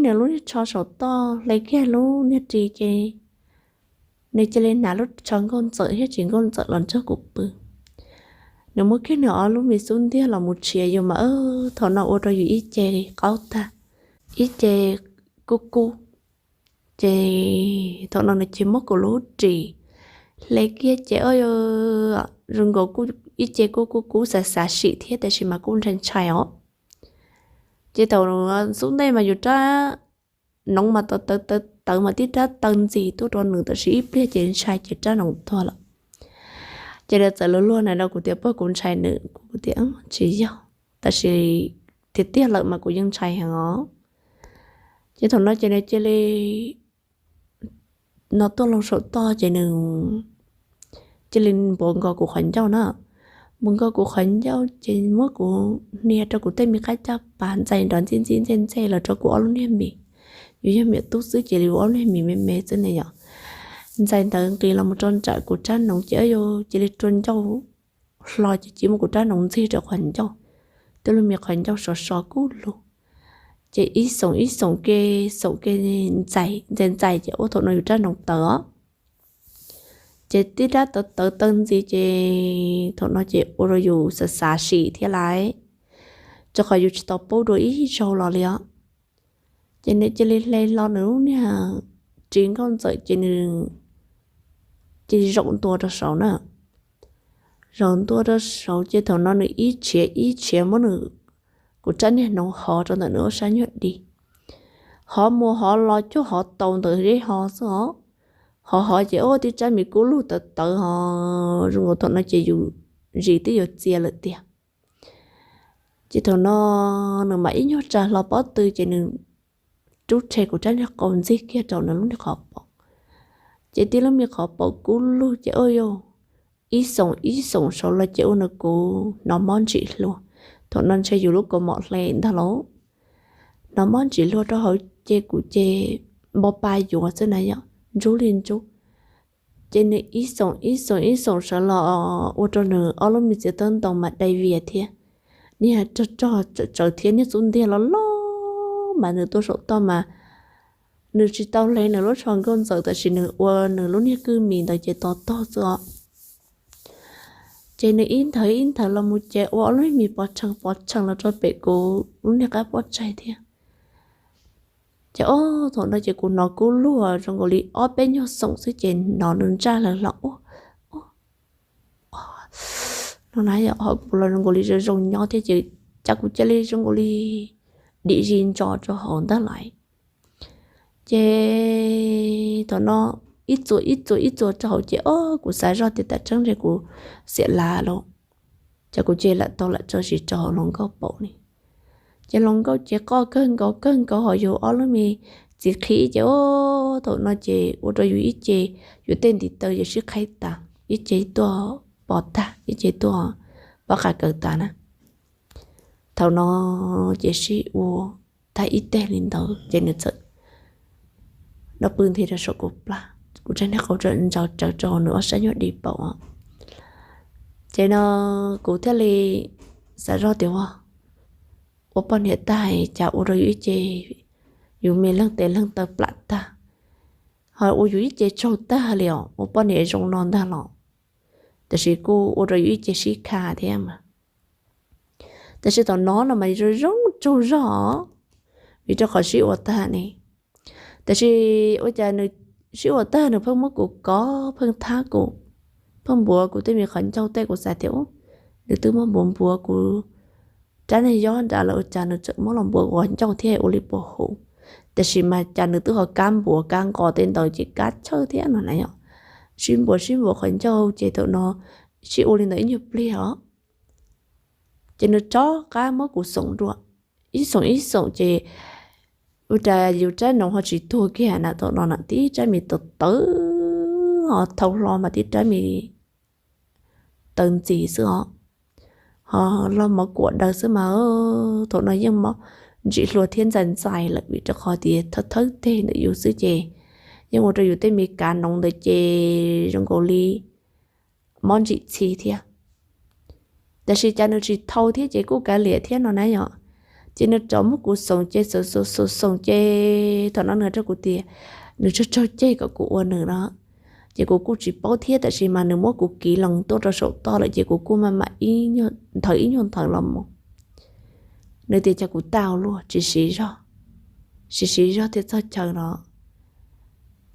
nws lub niag tsho saum toj hle kiag lub niag ris ces nws cia li hnav lub tsho nkauj ntxawm thiab tsis nkauj ntxawm los nrog kuv pw. Nws muab kiag nws ob lub me xub ntiag los mus tshiav yus mas thaum no ua rau yus ib ce qaub tag, ib ce kub kub. Ces thaum no nws cia li muab kuv lub ris hle kiag ces zoo nkaus ib ce kuj kub kub xav xav sim thiab tab sis mas kuj ntshai ntshai os. Ces thaum xub ntej mas yus rab noov mas tawv tawv tawv mas tib rab taw ntxis tuaj rau nws tab sis ib pliag ces ntshai ces rab noov tuag lawm. Ces nws txawm luag luag na rau kuv tias puas kuv ntshai nws, kuv tias tsis yog, tab sis tiag tiag lawm mas kuv yeej ntshai heev os. Ces thaum no ces nws cia li no tuaj loo saum toj ces nws cia li npuav nkaus kuv qhov ncauj na. Npuav nkaus kuv qhov ncauj ces muab kuv hnia rau kuv tej me qab caj pas ntxais nrov ntxij ntxij ntxej ntxej los rau kuv ob lub niag mis. Yus yog me tub xwb ces li ua ob lub niag mis me me xwb ne yom. Ntxais ntawd nqis los mus rau nram kuv rab noov ces cia li rua ncauj hlo ces cia muab kuv rab noov ntxig rau qhov ncauj, tej lub me qhov ncauj sov so kub lug. Ces ib xoom ib xoom ke, xoom ke ntxais ntxais ntxais ces ua thaum no yus rab noov tawv os. Ces tib rab tawv tawv taw ntxis ces thaum no ces ua rau yus xav xav sim thiab lais, rau qhov yus tsis tau paub dua ib zaug los li os. Ces nws cia li hle hlo nws lub niag ris nkauj ntxawm ces nws cia li zaum ntua rau saud na. Zaum ntua rau saud ces thaum no nws ib tshiav ib tshiav muab nws, kuv rab niag noov hov rau ntawm nws ob sab nyuag di, hov mus hov los cuag hov tau ntawm zeb ho xwb os. Hov hov ces ua tib rab mis kub lug tawv tawv ho zoo nkaus thaum no ces yus zis twb yuav txia lawm tiag. Ces thaum no nws mam ib nyuag tsa hlo pob tw ces nws rub rhe kuv rab niag qau ntxig kiag rau nws lub niag qhov paum. Ces tib lub me qhov paum kub lug ces ua ib xoom ib xoom saud los ces ua nws kuv hnov mob ntsim hlua. Thaum no ntshe yus lub kaus mom hle ntag lauj. Hnov mob ntsim hlua rau hauv ces kuv ces npo pa yuav xwb na yom, ntsub li ntsub. Ces nws ib xoom ib xoom ib xoom sawv los ua rau nws ob lub me txiv tawb ntoo mas dai vias thiab, niag rog rog tsawv thiab niag xub ntiag loj loj mas nws tuaj saum toj mas nws tsis tau hle nws lub tsho nkauj ntxawm tab sis nws ua nws lub niag kwj mis ntawd ces to tog xwb os. Ces nws ib nthawv ib nthawv los mus ces ua ob lub mis pov tsheej pov tsheej los rau pem kuv lub niag qab pob tsaig thiab. Ces ob thaum no ces kuv hnov kub luag zoo nkaus li ob peb nyuag xoom xwb ces hnov nws ntsaj lawv hlo ua no na, ho kuv los zoo nkaus li zoo zoo nyob thiab ces cas kuv cia li zoo nkaus li dim zis ntsos rau hauv ntag lais. Ces thaum no ib txuas ib txuas ib txuas rau hauv ces ob kuv xav zoj tias tam tseeb ntshe kuv xiam lav lauj. Ces kuv cia li lam tau lam tso zis rau hauv hluas nkauj paum ni. Ces hluas nkauj ces qoj kawg nkaus kawg nkaus ho yus ob lub me txiv qhib ces ob thaum no ces ua rau yus ib ce, yus tej ntiv taw ces sib qhaib tas, ib ce tuaj pov tag, ib ce tuaj pov qab kawg tas na. Thaum no ces sib ua tag ib teg li ntawd ces nws txawm no pw nthi rau saum kuv plag, kuv rab niag qau ntsaws tsawv rau nws ob sab nyuag di paum. Ces no kuv thiaj li xav zoj tias ua, ua poj niam tag cas ua rau yus ib ce, yus me leeg tes leeg taw plam tag, ho ua yus ib ce tsaug tag li os, ua poj niam zoo no ntag los. Tab sis kuj ua rau yus ib ce sib kha thiab mas. Tab sis thaum no no mas zoo zoo tsaug zog, vim rau qhov sib ua tag ne. Tab sis ua cas nws sib ua tag nws pheej muab kuv kov pheej thab kuv, pheej npuav kuv tej me qhov ncauj tej, kuv xav tias nws twb muab npuav npuav kuv rab niag yob nrad lawm ua cas nws tseem muab los npuav kuv qhov ncauj thiab ua li puas huv. Tab sis mas cas nws twb ho kab npuav kab nqos tej ntawd ces kab tshawj thiab no na yom. Sib npuav sib npuav qhov ncauj ces thaum no sib ua li ntawd ib nyuag pliag os, ces nws rov qab muab kuv xoom dua, ib xoom ib xoom ces ua cas yus rab noov ho tsis tuag kiag na, thaum no na tib rab mis tawv tawv, ho thau hlo mas tib rab mis taw ntxis xwb os, ho loj mov kuam daws xwb mas. Thaum no yeej mob ntsim hlua thiab ntxais ntxais lawm vim rau qhov tias thawb thawb teg ntawm yus xwb ces yeej ua rau yus tej me kav noov ntawd ces zoo nkaus li mob ntsim txhi thiab. Tab sis cas nws tsis thau thiab ces kuj kav liam thiab no na yom. Ces nws rov muab kuv xoom ces xoom xoom xoom ces thaum no nws rau kuv tias nws tsaug tsaug ceg kom kuv ua nws no. Ces kuv kuj tsis paub thiab, tab sis mas nws muab kuv kiv lees tuaj rau saum toj lawm ces kuv kuj maj mam nthawv ib nyuag nthawv los mus. Nws tias cas kuv tau luag tsis siv zog, tsis siv zog thiaj txog chaw no.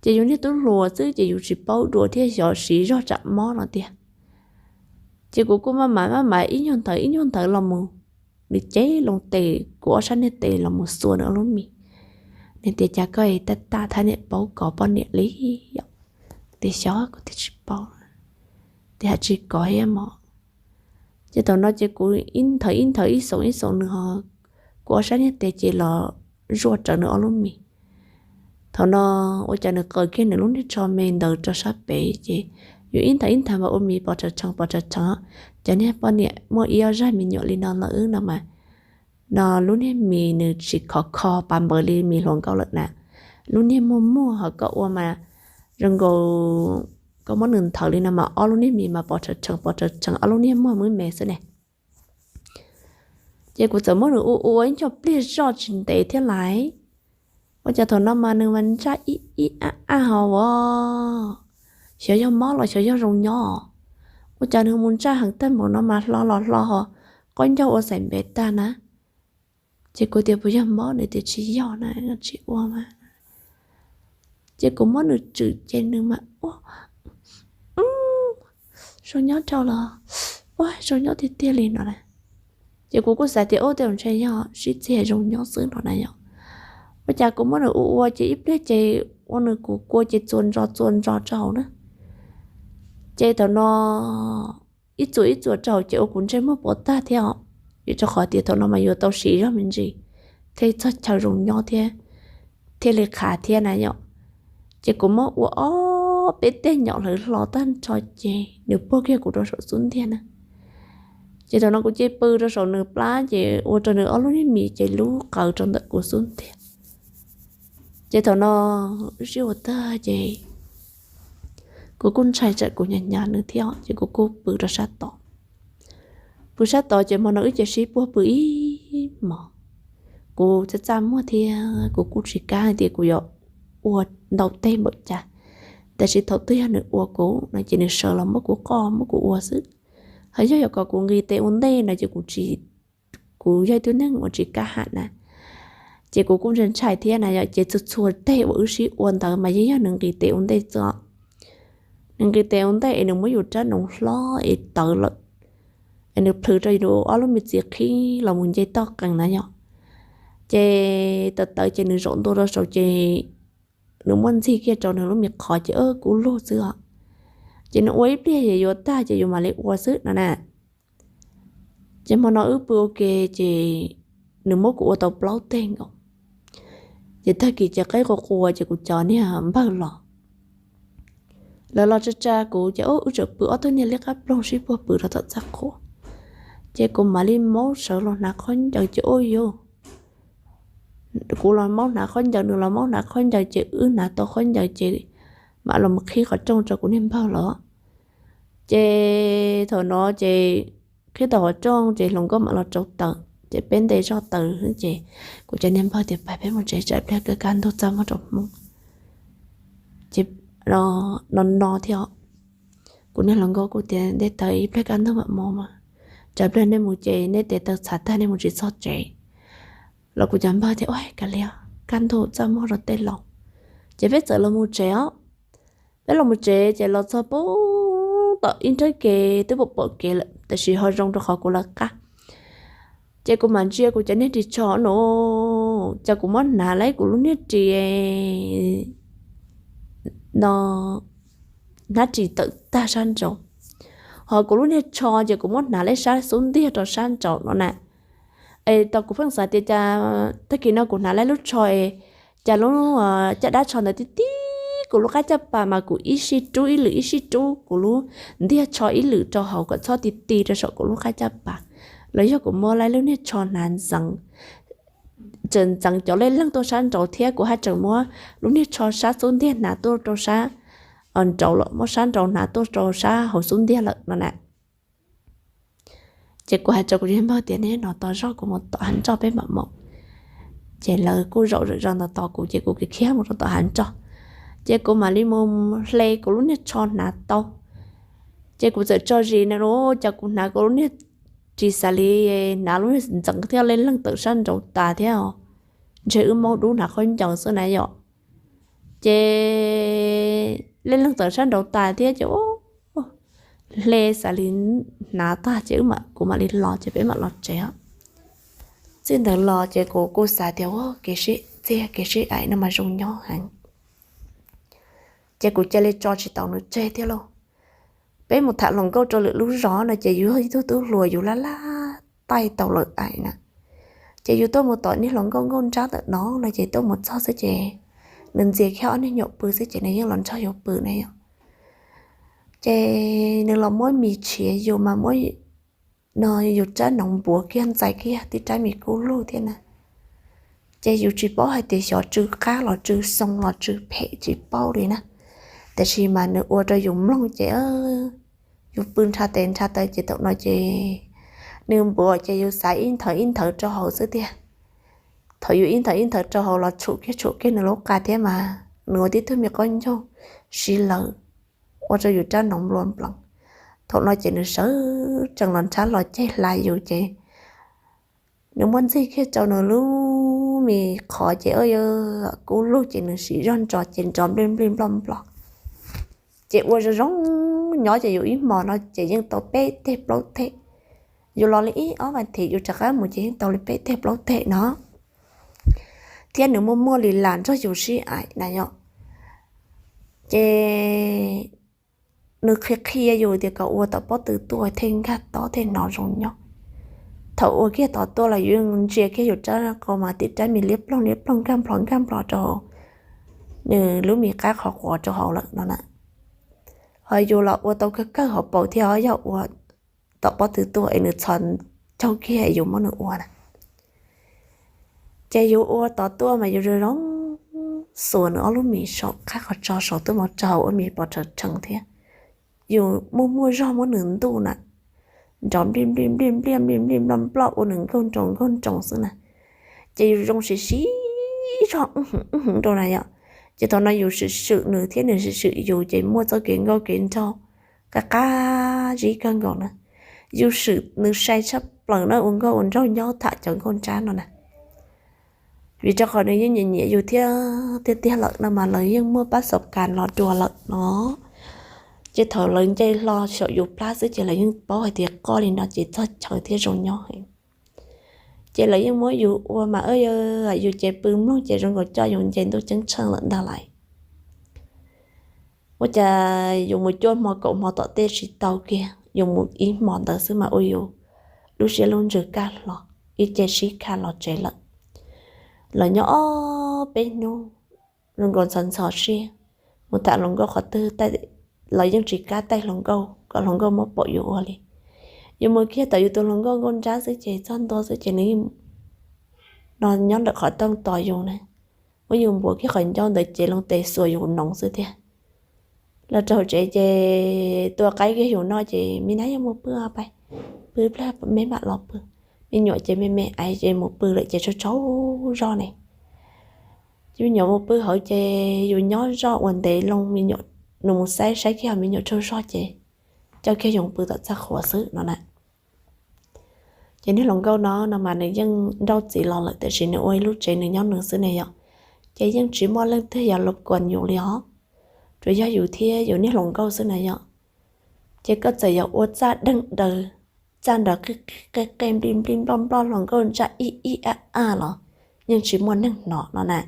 Ces yus niag tub hluas xwb ces yus tsis paub dua thiab xyov siv zog tsam mob no tiag. Ces kuv kuj maj mam maj mam ib nyuag nthawv ib nyuag nthawv los mus, nws cev loo tes kuv ob sab niag tes los mus xuas nws ob lub mis. Nws tias cas koj tab tag thab niam paub kov poj niam li yom. Tias xyov kuv thiaj tsis paub, tias hais tsis kov thiab mog. Ces thaum no ces kuv ib nthawv ib nthawv ib xoom ib xoom nws ho, kuv ob sab niag tes ces los zuaj rawv nws ob lub mis. Thaum no ua cas nws qaws kiag nws lub niag tsho me ntawd rau sab pem ces yus ib nthawv ib nthawv mas ua mis pov rhawv rhees pov rhawv rhees. Cov niag poj niam muaj ib ob zaj me nyuam li no lawm no mas, no lub niag mis nws tsis khov kho pas npaws li mis hluas nkauj lawm na. Lub niag muag muag ho koj ua mas zoo nkaus koj muab nws nthawv li no mas ob lub niag mis mas pov rhawv rhees pov rhawv rhees ob lub niag muag muab me xwb ne. Ces kuv txawm muab nws ua ua ib co pliag zoj tsis ntev thiab lais. Ua cas thaum no mas nws mas ntsaj ib ib ab ab ho as, xyov yog mob los xyov yog zoo nyob. Ua cas nws mus ntsaj heev tag npaum no mas hlo los hlo ho, qaub ncaug ua xaim npev tag na. Ces kuv tias puas yog mob, nws tias tsis yog na, tsis ua mas. Ces kuv muab nws tswm ces nws mas ua zoo nyob rau los, ua zoo nyob tiag tiag li no na. Ces kuv kuj xav tias ub tej zaum ntshe yog sib txiag zoo nyob xwb no na yom. Ua cas kuv muab nws ua ua ces ib pliag ces ua nws kuv kua ces txuas ntsos txuas ntsos rau hauv na. Ces thaum no ib txuas ib txuas rau hauv ces ua kuv ntsej muag pov tag thiab os. Vim rau qhov tias thaum no mas yuav tau siv zog me ntsis thiaj txog chaw zoo nyob thiab, thiaj li qhav thiab na yom. Ces kuv muab ua ob peb teg nyom hlawv hlo tag nrho ces nws puag kiag kuv rau saum xub ntiag na. Ces thaum no kuv cia li pw rau saum nws plab ces ua rau nws ob lub niag mis ces lub qaws rau ntawm kuv xub ntiag. Ces thaum no wb sib ua tag ces kuv kuj ntshai tsam kuv hnyav hnyav nws thiab ces kuv kuj pw rau sab tod. Pw sab tod ces hmo no wb cia sib puag pw ib hmos. Kuv txaj txaj muag thiab kuv kuj tsis kam hais tias kuv yuav ua ntau teg npaum cas, tab sis thaum twg yog nws ua kuv no ces nws sawv los muab kuv qoj muab kuv ua xwb. Ho yog yuav kom kuv nqis tes ua ntej no ces kuv tsis, kuv yog ib tug neeg uas tsis kam ham na. Ces kuv kuj ntshai ntshai thiab na yom, ces txhua txhua teg uas wb sib ua ntawd mas yeej yog nws nqis tes ua ntej xwb. Nws nqis tes ua ntej es nws muab yus rab noov hlob es tawv lawm, es nws plhws rau yus ob lub me txiv qhib los mus nce toj qees na yom. Ces tawv tawv ces nws zaum ntua rau saud ces nws muab ntxig kiag rau nws lub me qhov ces kub lug xwb os. Ces nws ua ib pliag es yuav tag ces yus mam li ua xwb no na. Ces hmo no wb pw ua ke ces nws muab kuv ua tau plaub teg nkaus. Ces tag kis ces qaib qua qua ces kuv cov niag npawg los, lawv los tsa tsa kuv ces wb tseem pw ob tug niag liab qab ploog sib puag pw rau tom txaj qhua. Ces kuv mam li maub sawv los hnav khaub ncaws ces ua yus, kuv los maub hnav khaub ncaws nws los maub hnav khaub ncaws ces wb hnav tau khaub ncaws ces mam los qhib qhov rooj rau kuv niag npawg los. Ces thaum no ces qhib tau qhov rooj ces hluas nkauj mam los rauv taws ces peb nte zoj taws ces kuv cov niag npawg tias pab peb mus tsev tsam pliag kaj kaj ntug txaj muag rau Hmoob. Ces no no thiab, kuv niag hluas nkauj kuj tias nte taws ib pliag kaj ntug mam mus mas, tsam pliag nej mus ces nej tes taw txhav tag nej mus tsis txog tsev. Los kuv cov npawg tias ua kav liam, kaj ntug txaj muag rau tej laus. Ces peb txawm los mus tsev os. Peb los mus tsev ces los txog pem tom ib nrab ke twb pom pom kev lawm tab sis ho zoo rau qhov kuv lawv qab. Ces kuv mam ntsia kuv cov niag ris tsho no, ces kuv muab hnav lawm kuv lub niag ris no, hnab ris tawm tag sab nraud, ho kuv lub niag tsho ces kuv muab hnav lawm sab xub ntiag rau sab nraud no na. Es tau kuv pheej xav tias cas tag kis no kuv hnav lawm lub tsho es cas lub caj dab tsho ntawd tib tib kuv lub qab caj pas mas kuv ib sij rub ib lwm ib sij rub kuv lub ntiag tsho ib lwm rau hauv kom txhob ti ti rau saum kuv lub qab caj pas. Los yog kuv muab lawm lub niag tsho hnav ntxeev, tseem ntxeev cov lej leeg tuaj sab nraud thiab kuv haj tseem muab lub niag tsho sab xub ntiag hnav tuaj rau sab nraud lawm, muab sab nraud hnav tuaj rau sab hauv xub ntiag lawm no na. Ces kuv hais rau kuv tij npawg tias nej hnov tos zog kuv mus tom hav nroj peb mam mus. Ces lawv kuj zaum zom zaws ntawm tos kuv ces kuv khiav mus rau tom hav nroj. Ces kuv mam li mus hle kuv lub niag tsho hnav tau. Ces kuv txawm tso zis na los cas kuv hnav kuv lub niag tsis xav li, hnav lub niag ntxeev thiab lej leeg tawm sab nraud tas thiab, ntshe wb maub dub hnav khaub ncaws xwb na yom. Ces lej leeg tawm sab nraud tas thiab ces hle xav li hnav tag ces kuv mam li los ces peb mam los tsev. Txij ntawd los ces kuv kuj xav tias ua kev sib txiag kev sib aim no mas zoo nyob heev. Ces kuv cia li tso tsis tau nws tseg thiab lauj. Peb mus tham hluas nkauj rau lwm lub zos no ces yus yog ib tug tub hluas yus laj laj taij tau lawv aim na. Ces yus tuaj mus tom niag hluas nkauj nkauj nrab ntawm no no ces tuaj mus txog xwb ces nws ntxias kiag ob niag nyuam pw xwb ces nws yeej los nrog yus pw na yom. Ces nws los muab mis tshiav yus mas muab no yus rab noov npuav kiag ntxais kiag tib rab mis kub lug thiab na. Ces yus tsis paub hais tias xyov tsw qab los tsw xoo los tsw phem tsis paub li na. Tiam sis mas nws ua rau yus mloog ces yus pw nrha tes nrha taw ces thaum no ces nws npuav ces yus xav ib nthawv ib nthawv rau hauv xwb tiag. Thaum yus ib nthawv ib nthawv rau hauv los tshum kiag tshum kiag nws lub qa thiab mas nws ua tib tug me qaub ncaug siv lawm, ua rau yus rab noov nplua nplees. Thaum no ces nws sawv tsees los nrhab hlo ceg hla yus ces nws muab ntxig kiag rau nws lub mis qhov ces kub lug ces nws siv zog nrov ces nrov nplij nplij nploj nploj. Ces ua zoo zoo nyob ces yus ib hmos no ces yeej tau peb teg plaub teg. Yus los li ib ob vas thiv yus rov qab mus ces yeej tau li peb teg plaub teg no. Thiab nws muaj muaj li las nrog yus sib aim na yom. Ces nws qhia qhia yus tias kom ua tom pob tw tuaj thiaj nkag tob thiaj hnov zoo nyob. Thaum ua kiag tom tuaj los yus ntsia kiag yus rab qau mas tib rab mis liab ploog liab ploog nkag nplho nkag nplho rau hauv nws lub mis qab qhov quav rau hauv lawm no na. Ho yus los ua tau kawg kawg hauv paus thiab os, yog ua tom pob tw tuaj es nws txhos caug kiag es yus muab nws ua na. Ces yus ua tom tuaj mas yus zoo zoo xuas nws ob lub mis saum qab qhov tso saum tuaj mus rau hauv ua mis pos rhawv rhees thiab. Yus muaj muaj zog muab nws ntuj na, nrov nplij nplij nplij nplij nplij nplij nploj nploj ua nws nkaug nroos nkaug nroos xwb na. Ces yus zoo siv siv zog wb hwv wb hwv rau na yom. Ces thaum no yus swm swm nws thiab nws swm swm yus ces muaj txoj kev nkauj kev nraug qab qab zib kawg nkaus na. Yus swm nws sai tshaj plaws na ua nkauj ua nraug nyob tham cov nkauj nrab no na. Vim rau qhov nws yeej nyiam nyiam yus thiab tiag tiag lawm no mas lawv yeej muaj pab xov kas los dua lawm no. Ces thaum lawv nce hlo saum yus plab xwb ces lawv yeej paub hais tias qoj li no ces txog chaw thiab zoo nyob heev. Ces lawv yeej muab yus ua mas yus ces pw mloog ces zoo nkaus coj yus nce ntuj ceeb tsheej lawm ntag lauj. Ua cas yus mus cuaj hmo kaum hmo tom tej tsis tau kiag, yus mus ib hmo ntawd xwb mas ua yus lub siab lub ntsws kaj hlo, ib ce sib kha los tsev lawm. Lawv nyob ob peb hnub, zoo nkaus ntxhov ntxhov siab, mus tham hluas nkauj qhov twg los yeej tsis kam taij hluas nkauj kom hluas nkauj muab pom yus ua li. Yus mus kiag tom yus tus hluas nkauj nkauj nrab xwb ces txog ntua xwb ces nws no nyob ntawm qhov rooj tos yus na, muab yus npuav kiag qhov ncauj ntawd ces loo tes xuas yus noov xwb tiag. Los rau tsev ces tua qaib kiag yus noj ces me nab yog mus pw pais, pw plag me mam los pw. Me nyuam ces me me aiv ces mus pw lawm ces tsaug tsaug zog ne. Ces me nyuam mus pw hauv ces yus nyob zoj ua ntev loo, me nyuam nws mus saib saib kiag me nyuam tsaug zog ces coj kiag yus pw tom txaj qhuav xwb no na. Ces niag hluas nkauj no no mas nws yeej nrauj txiv los lawm tiam sis nws ua ib lub tsev nws nyob nws xwb ne yom. Ces yeej tsis muaj leej twg yog los kuas yus li os, tsuas yog yus thiab yus niag hluas nkauj xwb na yom. Ces koj txawm yuav ua txaj deeg daws, txaj nrov qij qij qej qej nplij nplij nploj nploj hluas nkauj ntsaj ib ib ab ab los yeej tsis muaj neeg hnov no na.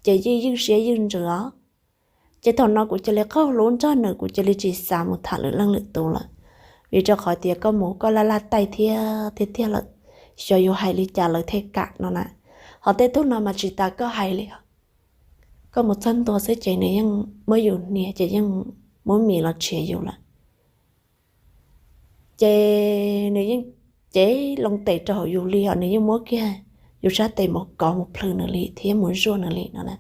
Ces yeej ywj siab ywj ntsws os. Ces thaum no kuv cia li qaug hlub nrog nws, kuv cia li tsis xav mus tham lwm leej lwm tus lawm, vim rau qhov tias koj mus koj laj laj taij thiab tiag tiag lawm, xyov yus hais li cas lawv thiaj kam no na. Ho tej tug no mas tsis tas koj hais li, koj mus txog ntua xwb ces nws yeej muab yus hnia ces yeej muab mis los tshiav yus lawm. Ces nws yeej cev loo tes rau hauv yus li os, nws yeej muab kiag yus sab tes mus kov mus plhws nws li thiab mus zuaj nws li no na.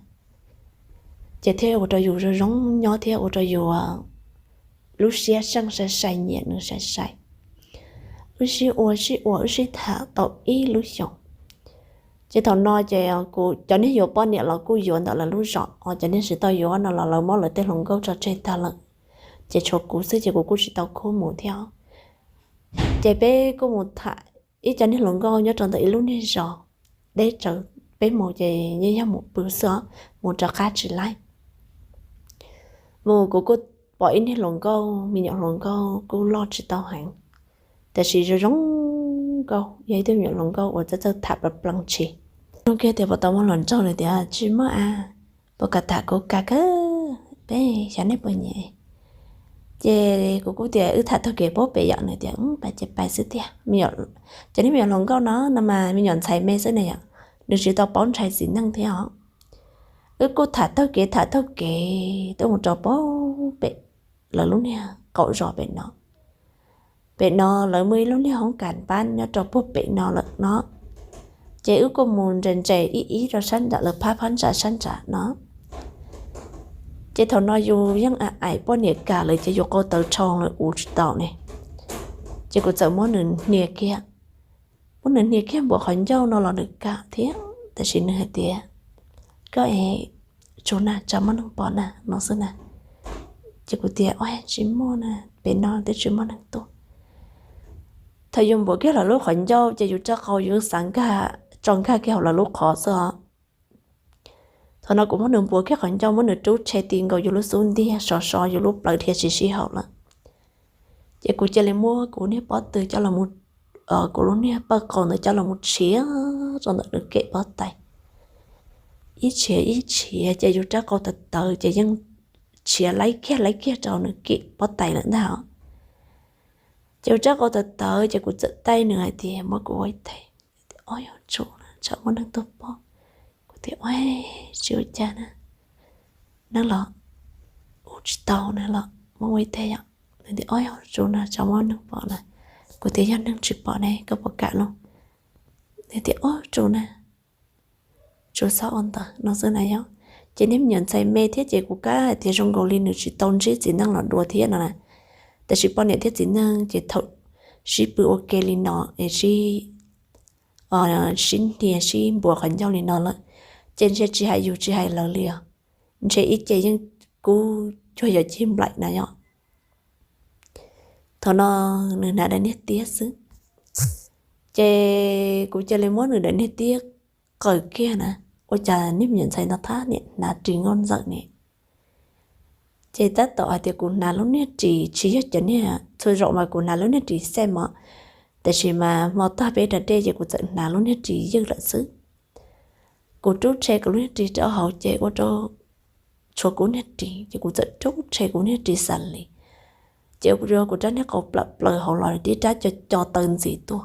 Ces thiaj ua rau yus zoo zoo nyob thiab ua rau yus lub siab seej sai sai nyiam nws sai sai. wb sib ua sib ua wb sib tham tau ib lub xyoos. Ces thaum no ces kuv cov niag yuav poj niam los kuj yuav ntawm lawv lub zos, cov niag tsis tau yuav no los lawv muab lawv tej hluas nkauj tso tseg tag lawm. Ces tshuav kuv xwb ces kuv kuj tsis tau khub mus thiab. Ces peb kuj mus tham ib cov niag hluas nkauj nyob rau ntawm ib lub niag zos deb tsawv, peb mus ces yeej yog mus pw xwb, mus rov qab tsis laib. Mus kuv kuj pom ib niag hluas nkauj, me nyuam hluas nkauj kuj loj tsis tau heev, tab sis zoo zoo nkauj, yog ib tug me nyuam hluas nkauj uas txawj txawj tham plaws plaws tshis. Nug kiag tias puas tau muaj hluas nraug, nws tias tsis muaj a, puas kam tham kuv, kam kawg, peb xyov nej puas nyiam. Ces kuv kuj tias wb tham taug kev puag pem yom, nws tias pais ces pais xwb tiag. Cov niag me nyuam hluas nkauj no no mas me nyuam ntxhais me xwb ne yom, nws tsis tau paub ntshai txiv neej thiab os. Wb kuj tham taug kev tham taug kev tuaj mus rau puag pem lawv lub niag qaum zos pem no. Pem no lawv muaj ib lub niag hoob kas npab nyob rau puag pem no lawm no. Ces wb kuj mus nres nres ib ib rau sab nram lawv phab phab ntsa sab nram no. Ces thaum no yus yeej aim poj niam kam lawm ces yus qau tawv rhoo lawm ua tsis tau ne. Ces kuv txawm muab nws hnia kiag, muab nws hnia kiag npuav qhov ncauj no los nws kam thiab, tab sis nws hais tias koj es tsuas na, tsam muaj neeg pom na no xwb na. Ces kuv tias ua tsis muaj na, pem no twb tsis muaj neeg tuaj. Thaum yus npuav kiag lawv lub qhov ncauj ces yus rab qau yus xav nkag tso nkag kiag hauv lawv lub qhov xwb os. Thaum no kuv muab nws npuav kiag qhov ncauj, muab nws rub tshe ti nkaus yus lub xub ntiag, sov sov yus lub plawv dhia tsis sib haum lawm. Ces kuv cia li muab kuv niag pob tw coj los, kuv lub niag pawj qau ntawd coj los mus tshiav rau ntawm nws kem pob tais. Ib tshiav ib tshiav ces yus rab qau tawv tawv ces yeej tshiav laib kiag laib kiag rau nws kem pob tais lawm ntag. Ces yus rab qau tawv tawv ces kuv txawm taij nws hais tias muab kuv ua ib teg. Ob yog tsuas tsam muaj neeg tuaj pom. Kuv tias ua tsis ua cas na, neeg los ua tsis tau na los muab ua ib teg yom. Nws tias ob yog tsuas na, tsam muaj neeg pom na. Kuv tias yog neeg tsis pom ne koj puas kam lauj? Nws tias ob tsuas na, tsuas xob ua ntawd no xwb na yom. Ces niag me nyuam ntxhais me thiab ces kuv kav hais tias zoo nkaus li nws tsis tau ntsib txiv neej los dua thiab no na. Tab sis poj niam thiab txiv neej ces thaum sib pw ua ke li no es sib hnia sib npuav qhov ncauj li no lawm, ces ntshe tsis hais yus tsis hais lawv li os, ntshe ib ce yeej kub cuag yuav cig nplaim na yom. Thaum no nws hnav daim niag tiab xwb, ces kuv cia li muab nws daim niag tiab qaws kiag na. Ua cas niag me nyuam ntxhais no thab niam hnav ris nkauj ntxawm ne. Ces tab tom hais tias kuv hnav lub niag ris tsis yog cov niag txhua zaum mas kuv hnav lub niag ris xej mos, tab sis mas hmo tag peb da dej ces kuv txawm hnav lub niag ris ywj lawm xwb. Kuv rub tshe kuv lub niag ris rau hauv ces ua rau tshuav kuv niag ris, ces kuv txawm rub tshe kuv niag ris xas lis, ces ua rau kuv rab niag qau plawm plaws hauv los tib rab co co taw ntxiv tuaj.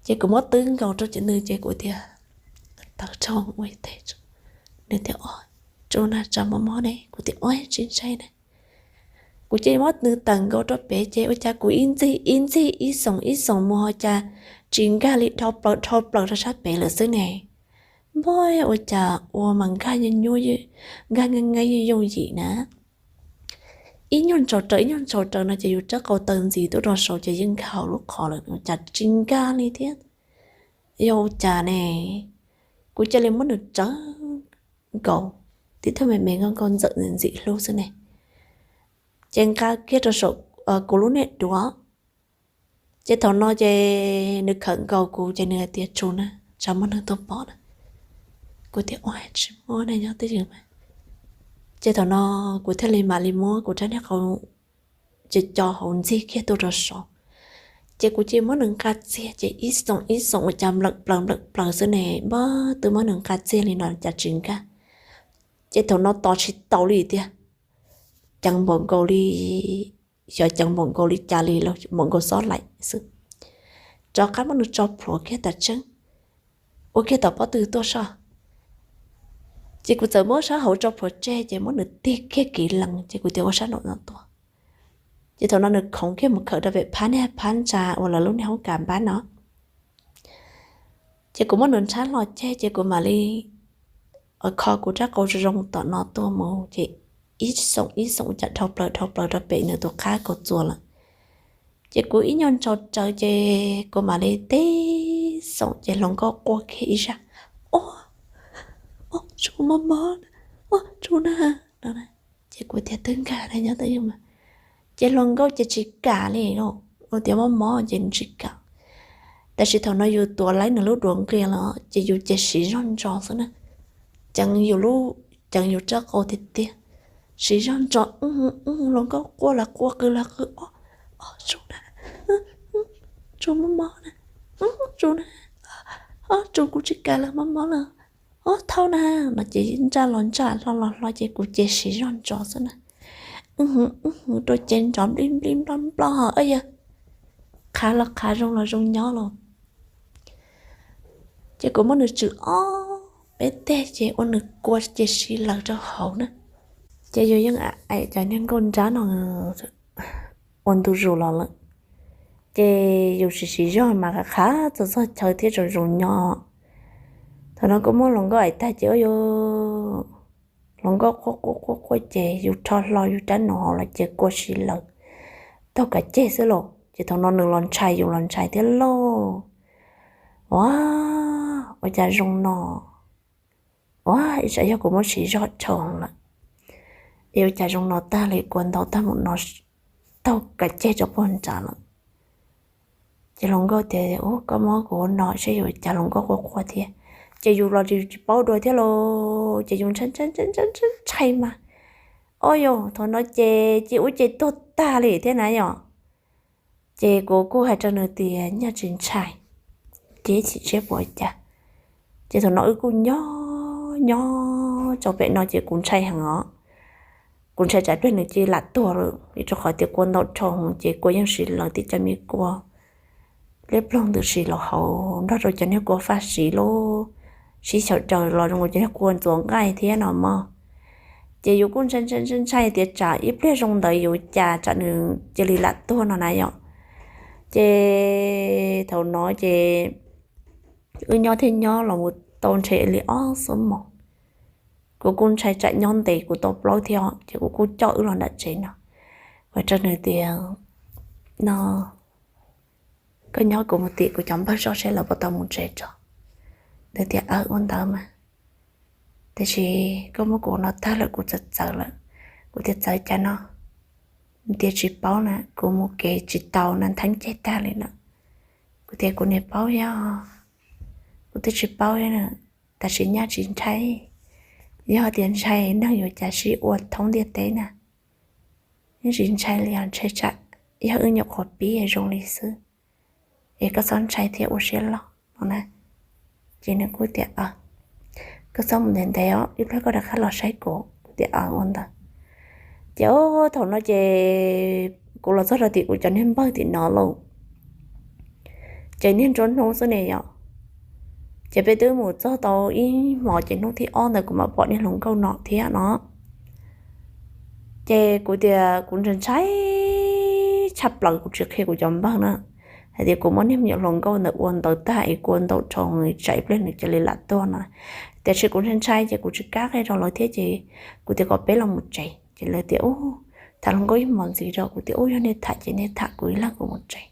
Ces kuv muab twb nkaus rau cov nws ces kuv tias tawv rau ua teg. Nws tias o, tsuas na, tsam mob mob ne. Kuv tias ua tsis ntshai ne. Kuv cia li muab nws tawm nkaus rau pem ces ua cas kuv ib ntxig ib ntxig ib xoom ib xoom mus ho cas tsis nkag li, dhau plaws dhau plaws rau sab pem lawm xwb ne. Npog, ua cas ua mas nkag nyuaj nyuaj, nkag nkeeb nkeeb yooj yooj yim na. Ib nyuag ntsaus raws ib nyuag ntsaus raws no ces yus rab qau taw ntxiv tuaj rau saud ces yeej nkag hauv lub qhov lawm, ua cas tsis nkag li thiab. Yog ua cas ne? Kuv cia li muab nws tsawv nkaus, tib thawj me me nkauj nkauj ntxawm ntxim hlub xwb ne, ces nqa kiag rau saum kuv lub niag duav. Ces thaum no ces nws khawm nkaus kuv ces nws hais tias tsuas na, tsam muaj neeg tuaj pom na. Kuv tias ua tsis muaj ne, nyob twj ywm mas. Ces thaum no kuv thiaj li mam li muab kuv rab niag qau co co hauv ntxig kiag tuaj rau saud. Ces kuv cia li muab nws nqa txiag ces ib xoom ib xoom ua cas nplawm plaws nplawm plaws xwb ne, npog, twb muab nws nqa txiag li no cas tsis nkag. Ces thaum no tos tsis tau li tiag, ceev npaum nkaus li, xyov ceev npaum nkaus li cas li los npaum nkaus xob laim xwb, rov qab muab nws tso plhuav kiag tas tseeb, ua kiag tom pob tw tuaj soj. Ces kuv txawm muab sab hauv tso plhuav tseg ces muab nws tig kiag kiv lees ces kuv tias ua sab nraum no tuaj. Ces thaum no nws khoov kiag mus khawm rau pem phab niag phab ntsa uas lawv lub niag hoob kas npab no. Ces kuv muab nws ntshab hlo ceg ces kuv mam li kho kuv rab qau zoo zoo tom no tuaj mus ces ib xoom ib xoom cas dhau plaws dhau plaws rau pem nws tus qab kaus txuas lawm. Ces kuv ib nyuag ntsau tsawv ces kuv mam li teb xoom ces hluas nkauj quaj kiag ib zaj, Ua, ua, tsuv mob mob, ua, tsuv na, no. Ces kuv tias twb nkag na nyob twj ywm mas, ces hluas nkauj ces tsis kam li, ua tias mob mob ces nws tsis kam. Tab sis thaum no yus tuav laib nws lub duav nqia los ces yus ces siv zog ntso xwb na, ceev yus lub, ceev yus rab qau tiag tiag, siv zog ntso, hluas nkauj quaj los quaj qw los qw, Ua, ua, tsuv na, tsuv mob mob na, tsuv na, tsuv, kuv tsis kam lawm, mob mob lawm, ua, thaub na, no ces ntsaj los ntsaj hlo los hlo ces kuv ces siv zog ntso xwb na, rau ces nrov nplij nplij nploj nploj, yog qhav los qhav zoo los zoo nyob los. Ces kuv muab nws tswm ob peb teg ces ua nws kua ces siv lawm rau hauv na. Ces yus yeej aim cov niag nkauj nrab no ua ntu zus los lawm, ces yus siv siv zog mas qhav qhav txog txog chaw thiab zoo zoo nyob. Thaum no kuv muab hluas nkauj aim tag ces ua yus hluas nkauj quaj quaj quaj quaj ces yus rho hlo yus rab no hauv los ces kua siv lawm, taug kav ceg xwb lauj. Ces thaum no nws los ntshai yus los ntshai thiab lauj. Ua, ua cas zoo no, ua, ib tsam yog kuv muab siv zog dhau lawm, es ua cas zoo no tag li, kua ntau tag mus no, taug kav ceg rau puag nrad lawm. Ces hluas nkauj tias, Ua, koj muab kuv ua no seb yus cas hluas nkauj quaj quaj thiab. Ces yus los yus tsis paub dua thiab lauj, ces yus ntshai ntshai ntshai ntshai mas, ua yus thaum no ces ces ua ces tuag tag li thiab na yom. Ces kuv kuj hais rau nws tias, Nyaj tsis ntshai, ces ib chim seb puas ua cas. Ces thaum no wb kuj nyob nyob rau pem no ces kuv ntshai heev os. Kuv ntshai tsam pliag nws cia li lam tuag lawm, vim rau qhov tias kua ntau dhau ces kua yeej siv lawm, tib cov me kua liab ploog ntws siv los hauv nrog rau cov niag kua faj siv lub sib xyaw daws los zoo li cov niag kua ntxuav nqaij thiab no mog. Ces yus kuj ntshai ntshai ntshai tias tsam ib pliag zoo ntawd yus cas tsam nws cia li lam tuag no na yom. Ces thaum no ces wb nyob thiab nyob los mus tau ntshe li ob xuab moos. Kuv kuj ntshai tsam nyob ntev kuv tau plaub thiab, ces kuv kuj coj wb los nram tsev no. Kuv hais rau nws tias, No, koj nyob kuv mus tim kuv cov npawg zos seb lawv puas tau mus tsev tso. Nws tias, Aw, ua ntawd mas, tiam sis koj muab kuv no tag lawm kuv txawv txawv lawm. Kuv tias, Txawv cas no? Nws tias, Tsis paub na, kuv mus kev tsis tau na, ntheeb ceg tag li lawm. Kuv tias, Kuv niam paub yog, kuv twb tsis paub, tam sim nyaj tsis ntshai. Yog tias ntshai neeg yuav cas sib ua thoob ntiaj teb na. Yeej tsis ntshai li os, ntshai tsam yog wb nyuam qhuav pib zoo li xwb, es koj txhob ntshai thiab ua siab loj no na. Ces nws kuj tias, Koj txhob mus ntev ntev os, ib pliag koj rov qab los saib kuv. Kuv tias, Aw, ua ntawd. Ces thaum no ces kuv los txog rau tim kuv cov niag npawg tim no lauj, ces niag nruab hnub xwb ne yom. Ces peb twb mus txog tau ib hmos ces hnub thib ob ntawd kuv mam pom niag hluas nkauj no thiab no. Ces kuv tias kuv ntshai ntshai tshaj plaws, kuv tsis qhia kuv cov npawg na hais tias kuv muab niag me nyuam hluas nkauj ntawd ua ntawd tag es kua ntau dhau, tsam ib pliag nws cia li lam tuag no. Tiam sis kuv ntshai ntshai ces kuv tsis kam qhia rau lawv thiab ces kuv tias kom peb los mus tsev. Ces lawv tias, Ub, tham hluas nkauj ib hmos ntxiv rau. Kuv tias, Ub, yog nej tham ces nej tham, kuv ib leeg kuv mus tsev.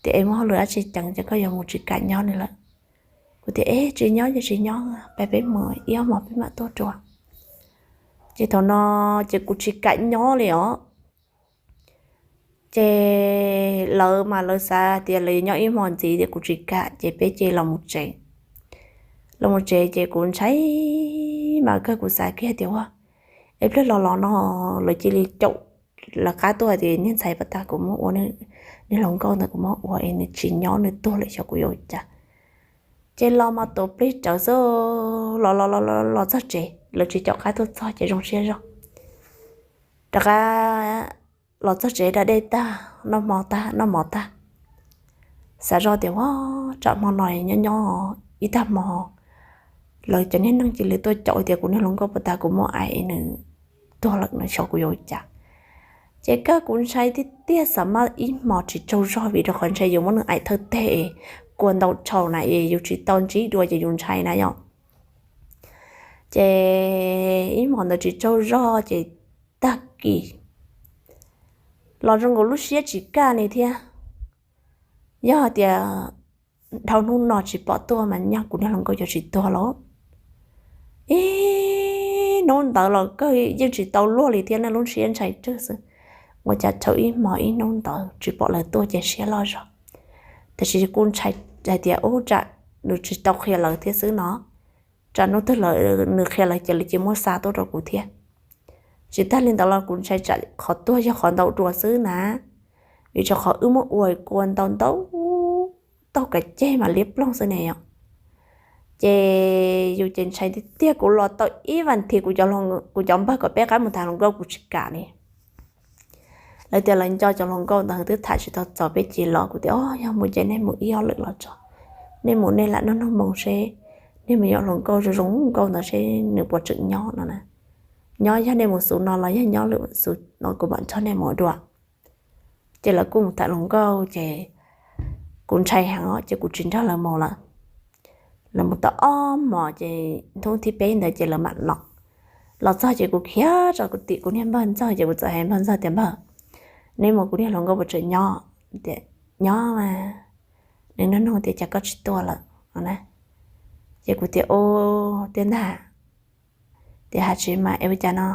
Tias, Es muaj hauj lwm dab tsi ceev ces koj yuav mus tsis kam nyob li lawm? Kuv tias, Es tsis nyob ces tsis nyob, peb, peb mus ib ob hmos peb mam tuaj dua. Ces thaum no ces kuv tsis kam nyob li os. Ces lawv mas lawv xav tias lawv nyob ib hmos ntxiv tias kuv tsis kam ces peb cia li los mus tsev. Los mus tsev ces kuv ntshai mas kawg, kuv xav kiag tias ua, ib pliag los los no lawv cia li caum lawv qab tuaj tias niag ntxhais pas tas kuv muab ua, niag hluas nkauj ntawd kuv muab ua es nws tsis nyob nws tuag lawm xyov kuv yuav ua cas. Ces los mas tuav plig rawv xwb, los los los los txog tsev lawv tsis caum qab tuaj txog ces zoo siab zog. Rov qab los txog tsev da dej tag, noj hmo tag, noj mov tag, xav zoj tias ua, tsam hmo no nyob nyob ib tag hmo lawv cov niag neeg cia li tuaj caum tias kuv niag hluas nkauj pas tas kuv muab ua es nws tuag lawm no xyov kuv yuav ua cas. Ces kawg kuv ntshai tiag tiag, xav maj ib hmos tsis tsaug zog vim rau qhov ntshai yus muab nws aim thawj teg es kua ntau dhau na es yus tsis tau ntsib dua ces yus ntshai na yom. Ces ib hmos ntawd tsis tsaug zog ces tag kis los zoo nkaus lub siab tsis kaj li thiab. Yog tias dhau hnub no tsis pom tuaj mas nyaj kuv niag hluas nkauj yuav tsis tuag lauj. Ib hnub ntawd los kawg yeej tsis tau luag li thiab ne, lub siab ntshai tsawg xwb. Ua cas thaum ib hmo ib hnub ntawd tsis pom lawv tuaj ces siab loj zog. Tiam sis kuj ntshai hais tias ub tsam nws tsis tau qhia lawv thiab xwb no, tsam hnub twg nws qhia lawv ces lawv cia muab xa tuaj rau kuv thiab. Tsis tag li ntawd los kuv ntshai tsam qhov tuag yog qhov ntau dua xwb na, vim rau qhov wb muab ua kua ntau ntau taug kav ceg mas liab ploog xwb ne yom. Ces yus ces ntshai tiag tiag, kuv los tau ib vas thiv kuv cov npawg kom peb qab mus tham hluas nkauj kuv tsis kam li. Lawv tias lawv nco cov hluas nkauj ntawd twb tham tsis tau txaus peb cia los, kuv tias o yog mus ces nej mus ib ob lwm los tso, nej mus nej lam noj noj moo seb, nej mus yuav hluas nkauj zoo zoo nkauj ntawd seb nws puas tseem nyob no na. Nyob yog nej mus xub no los yog nyob lwm xub no kuv mam nrog nej mus dua. Ces lawv kuj mus tham hluas nkauj ces kuv ntshai heev ces kuv tsis nrog lawv mus lawm. Lawv mus tau ob hmos ces hnub thib peb ntawd ces lawv mam los. Los txog ces kuv khiav rau kuv tim kuv niag npawg ntxawg ces kuv txawm hais npawg ntxawg tias npawg, neb mus kuv niag hluas nkauj puas tseem nyob? Tias nyob mas, nws nug nug tias cas koj tsis tuaj lawm na. Ces kuv tias o, tiag ntag. Tias hais tsis mas es ua cas no.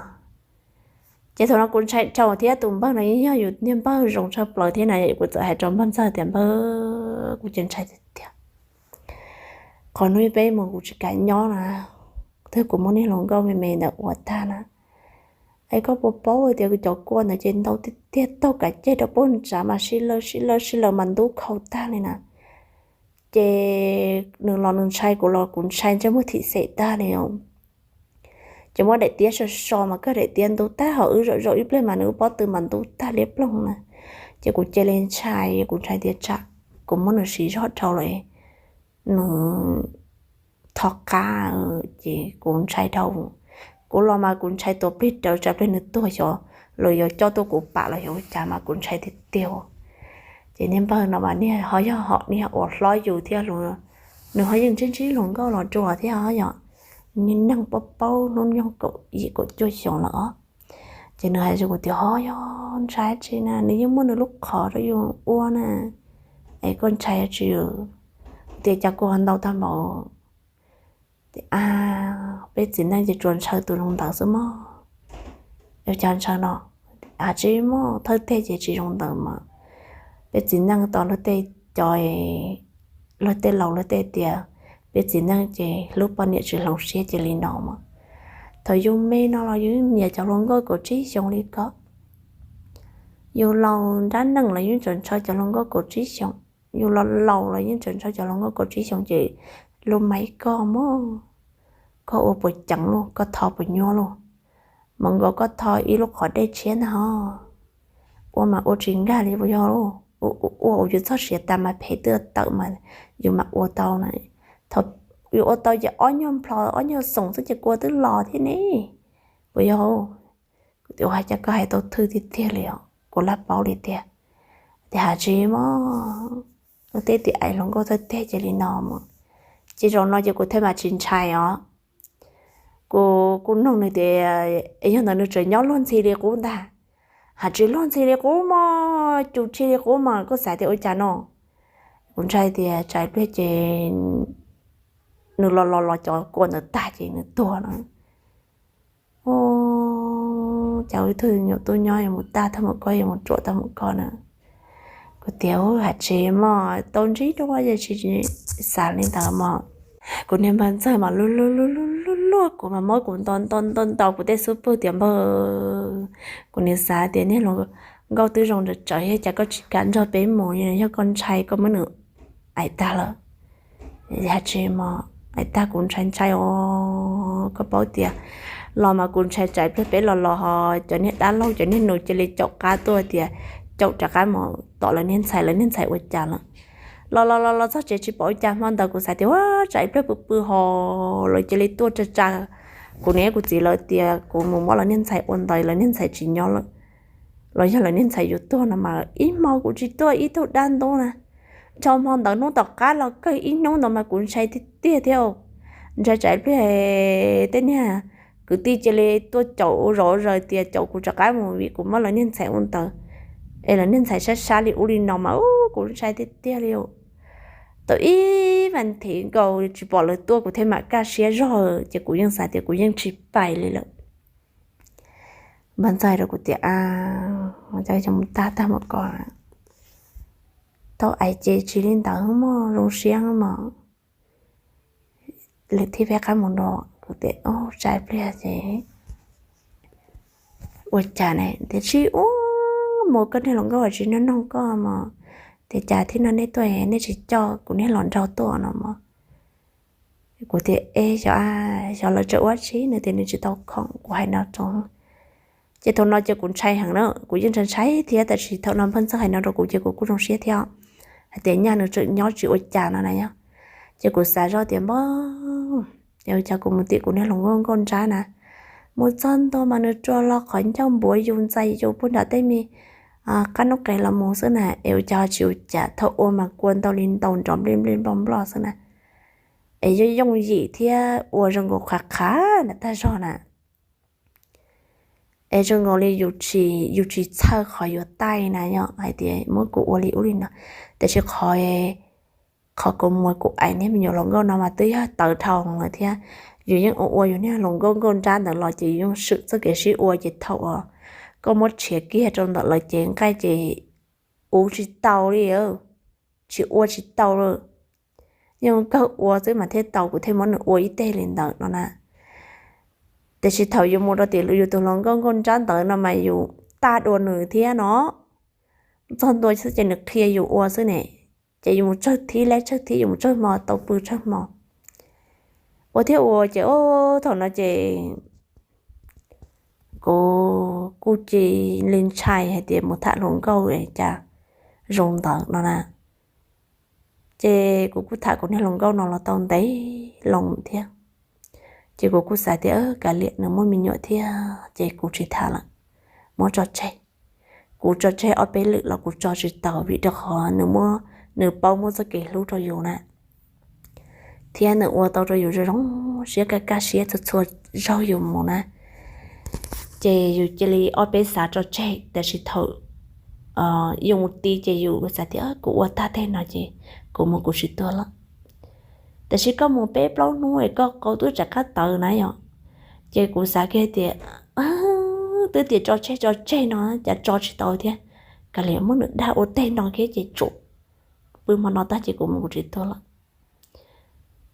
Ces thaum no kuv ntshai dhau thiab tus npawg no yeej yog yus niag npawg zoo tshaj plaws thiab na, kuv txawm hais rau npawg ntxawg tias npawg, kuv ces ntshai tiag tiag, qhov hnub peb mus kuv tsis kam nyob na, twb kuv muab niag hluas nkauj me me ntawd ua tag na. Es koj puas paub tias cov kua ntawd ces ntau tiag tiag, taug kav ceg rau pem ntsa mas sib lawv sib lawv sib lawv mas ntub khau tag li na. Ces nws los nws ntshai, kuv los kuv ntshai ntsej muag thim xem tag li. Ces muab daim tiab so so mas kawg daim tiab ntub tag, ho wb zaum zaum ib pliag mas nws lub pob tw mas ntub tag liab ploog na. Ces kuv cia li ntshai, kuv ntshai tias tsam kuv muab nws siv zog dhau lawm nws tho qab, ces kuv ntshai dhau. Kuv los mas kuv ntshai tuav plig rawv tsam pliag nws tuag xyov luag yuav coj tuaj kuv pam los xyov ua cas mas kuv ntshai tiag tiag. Ces niag npawg no mas niag ho yog hom niag uas hlob yus thiab, nws ho yeej ntsib ntsib hluas nkauj los dua thiab yom, niag neeg paub paub hnub nyoog kaum yim kaum cuaj xyoo lawm os. Ces nws hais rau kuv tias ho yog ntshai tsis na, nws yeej muaj nws lub qhov rau yus ua na, es koj ntshai tsis tias cas kua ntau tag npaum. Peb txiv neej ces tsuas ntshaw tus zoo ntawd xwb mog. Ua cas ntshaw no, a tsis muaj thawj teg ces tsis zoo ntawd mas. Peb txiv neej tos luag tej cov, luag tej laus luag tej tias peb txiv neej ces hlub poj niam tsis hloov siab ces li no mas. Thaum yus me no los yus nyiam cov hluas nkauj kaum tsib xyoo li ko, yus laus nrab neej los yus tseem ntshaw cov hluas nkauj kaum tsib xyoo, yus los laus los yeej tseem ntshaw cov hluas nkauj kaum tsib xyoo ces lub maib koj mog, koj ua puas ceev lauj, koj tho puas nyuaj lauj, mas nkaus koj tho ib lub qhov dej tshiab ntag ho. Ua mas ua tsis nkag li puas yog lauj, ua ua yus txoj sia tas mas phem twb tawm mas yus mam ua tau na. Thaum yus ua tau ces ob nyuag nplho ob nyuag xoom xwb ces kua twb los thiab ne, puas yog? Kuv tias ua cas koj hais tau thwj tiag tiag li os, kuv laj paub li tiag. Tias has tsis mog, luag tej tias ais hluas nkauj thawj teg ces li no mas. Ces zaum no ces kuv thiaj mam tsis ntshai os. Kuv kuj nug nws tias yog ntawd nws tseem nyob luag ntxhi li qub ntag? Has tsis luag ntxhi li qub mog, cus tshis li qub mas koj xav tias ua cas no? Kuv ntshai tias tsam pliag ces nws los los los cov kua ntawd tag ces nws tuag no. Cas ib tug nyuam tub nyob yuav mus tag tag mus koj, yuav mus ruam tag mus koj na. Kuv tias has tsis mog, tau ntsib dua ces tsis xav li ntawd mog. Kuv niag npawg ntxawg mas luag luag luag luag kuv mas muab kuv nto nto nto nto kuv tej xub pwg tias npawg, kuv nim xav tias niag hluas nkauj twb zoo nrawm tsawv thiab cas koj tsis kam nrog peb mus, yog koj ntshai koj muab nws ais tag lawm. Has tsis mog, ais tag kuv ntshai ntshai os. Koj paub tias los mas kuv ntshai tsam pliag peb los los ho cov niag dab laug cov niag nus cia li caum qab tuaj tias caum rov qab mus tom lawv niag ntxhais, lawv niag ntxhais ua cas lawm. Los los los los txog tsev tsis pom ua cas, hmo ntawd kuv xav tias ua tsam pliag pw pw ho lawv cia li tuaj tsa tsa kuv niam kuv txiv lawv tias kuv mus muab lawv niag ntxhais ua ntawd, lawv niag ntxhais tsis nyob lawm, los yog lawv niag ntxhais yuav tuag no mas ib hmo kuv tsis tuaj ib tug dab ntub na. Tso hmo ntawd hnub tom qab los kawg ib hnub ntawd mas kuv ntshai tiag tiag thiab. Ntshai tsam pliag tej niag kwv tij cia li tuaj caum ua zog ua zaws tias caum kuv rov qab mus vim kuv muab lawv niag ntxhais ua ntawd. Es lawv niag ntxhais sab sab li ub li no mas kuv ntshai tiag tiag li. Tau ib vas thiv nkaus tsis pom lawv tuaj kuv thiaj mam kaj siab zog, ces kuv yeej xav tias kuv yeej tsis pais li lawm. Npawg ntxawg rau kuv tias, cov mus tag tag mus ko, tau ais ces tsis li ntawd mog, zoo siab mog. Lwm thib peb qab mus no, kuv tias, ub, tsai pliag ces ua cas ne, tias tsis ua, mus koj niag hluas nkauj tsis noj noog koj mog, tias cas thib no nej tuaj nej tsis coj kuv niag hluas nraug tuaj no mog. Kuv tias, e, xyov, xyov lawv tseem ua tsi, nws tias nws tsis tau khoom, kuv hais no rau. Ces thaum no ces kuv ntshai heev na, kuv yeej ntshai ntshai thiab, tab sis thaum no npawg ntxawg hais no rau kuv ces kuv kuj zoo siab thiab, hais tias nyaj nws tseem nyob tsis ua cas no na yog. Ces kuv xav zoj tias npawg, es ua cas kuv mus tim kuv niag hluas nkauj nkauj nrab na, mus txog ntua mas nws rua hlo qhov ncauj npuav yus ntxais yus puag nram tej me qab noob qes los mus xwb na, es ua cas tsis ua cas, thaum ua mas kua ntau li ntau nrov nplij nplij nploj nploj xwb na. Es yooj yooj yim thiab ua zoo nkaus qhav qhav na tag zog na. Es zoo nkaus li yus tsis txhawj qhov yuav taij na yog hais tias muab kuv ua li ub li no, tiam sis qhov, qhov kuv mus kuv ais niag me nyuam hluas nkauj no mas twb yog tawv dhau lawm thiab. Yus yeej ua ua yus niag hluas nkauj nkauj nrab ntawd los ces yus yeej swm txoj kev sib ua, ces thaum uas koj muab tshiav kiag rau ntawm lawv cev nqaij ces ua tsis tau li, tsis ua tsis tau li. Yeej kawg ua xwb mas thiaj tau, kuv thiaj muab nws ua ib teg li ntawd no na. Tiam sis thaum yus mus rau tim yus tus hluas nkauj nkauj nrab ntawd no mas yus tag dua nws thiab no. Txog ntua xwb ces nws qhia yus ua xwb ne, ces yus mus tsawg thib leb tsawg thib, yus mus tsawg hmo tau pw tsawg hmo. Ua thiab ua ces thaum no ces kuv kuj cia li ntshai hais tias mus tham hluas nkauj cas zoo ntawd no na. Ces kuv kuj tham kuv niag hluas nkauj no los tau ntev loo thiab. Ces kuv kuj xav tias kav liam, nws muaj me nyuam thiab ces kuv tsis tham lawm, muab tso tseg. Kuv tso tseg ob peb lwm los kuv tso tsis tau vim rau qhov nws paub muab txoj kev hlub rau yus na, thiab nws ua tau rau yus zoo zoo siab kaj kaj siab txhua txhua zaug yus mus na. Ces yus cia li ob peb xav tso tseg, tab sis thaum yus mus ti ces yus xav tias kuv ua tag teg no ces kuv mus kuv tsis tuag lawm. Tab sis koj mus peb plaub hnub es koj qau twb rov qab tawv na yom. Ces kuv xav kiag tias twb tias tso tseg tso tseg no cas tso tsis tau thiab, kav liam muab nws dag ua teg no kiag ces tsum, pw hmo no tag ces kuv mus kuv tsis tuag lawm.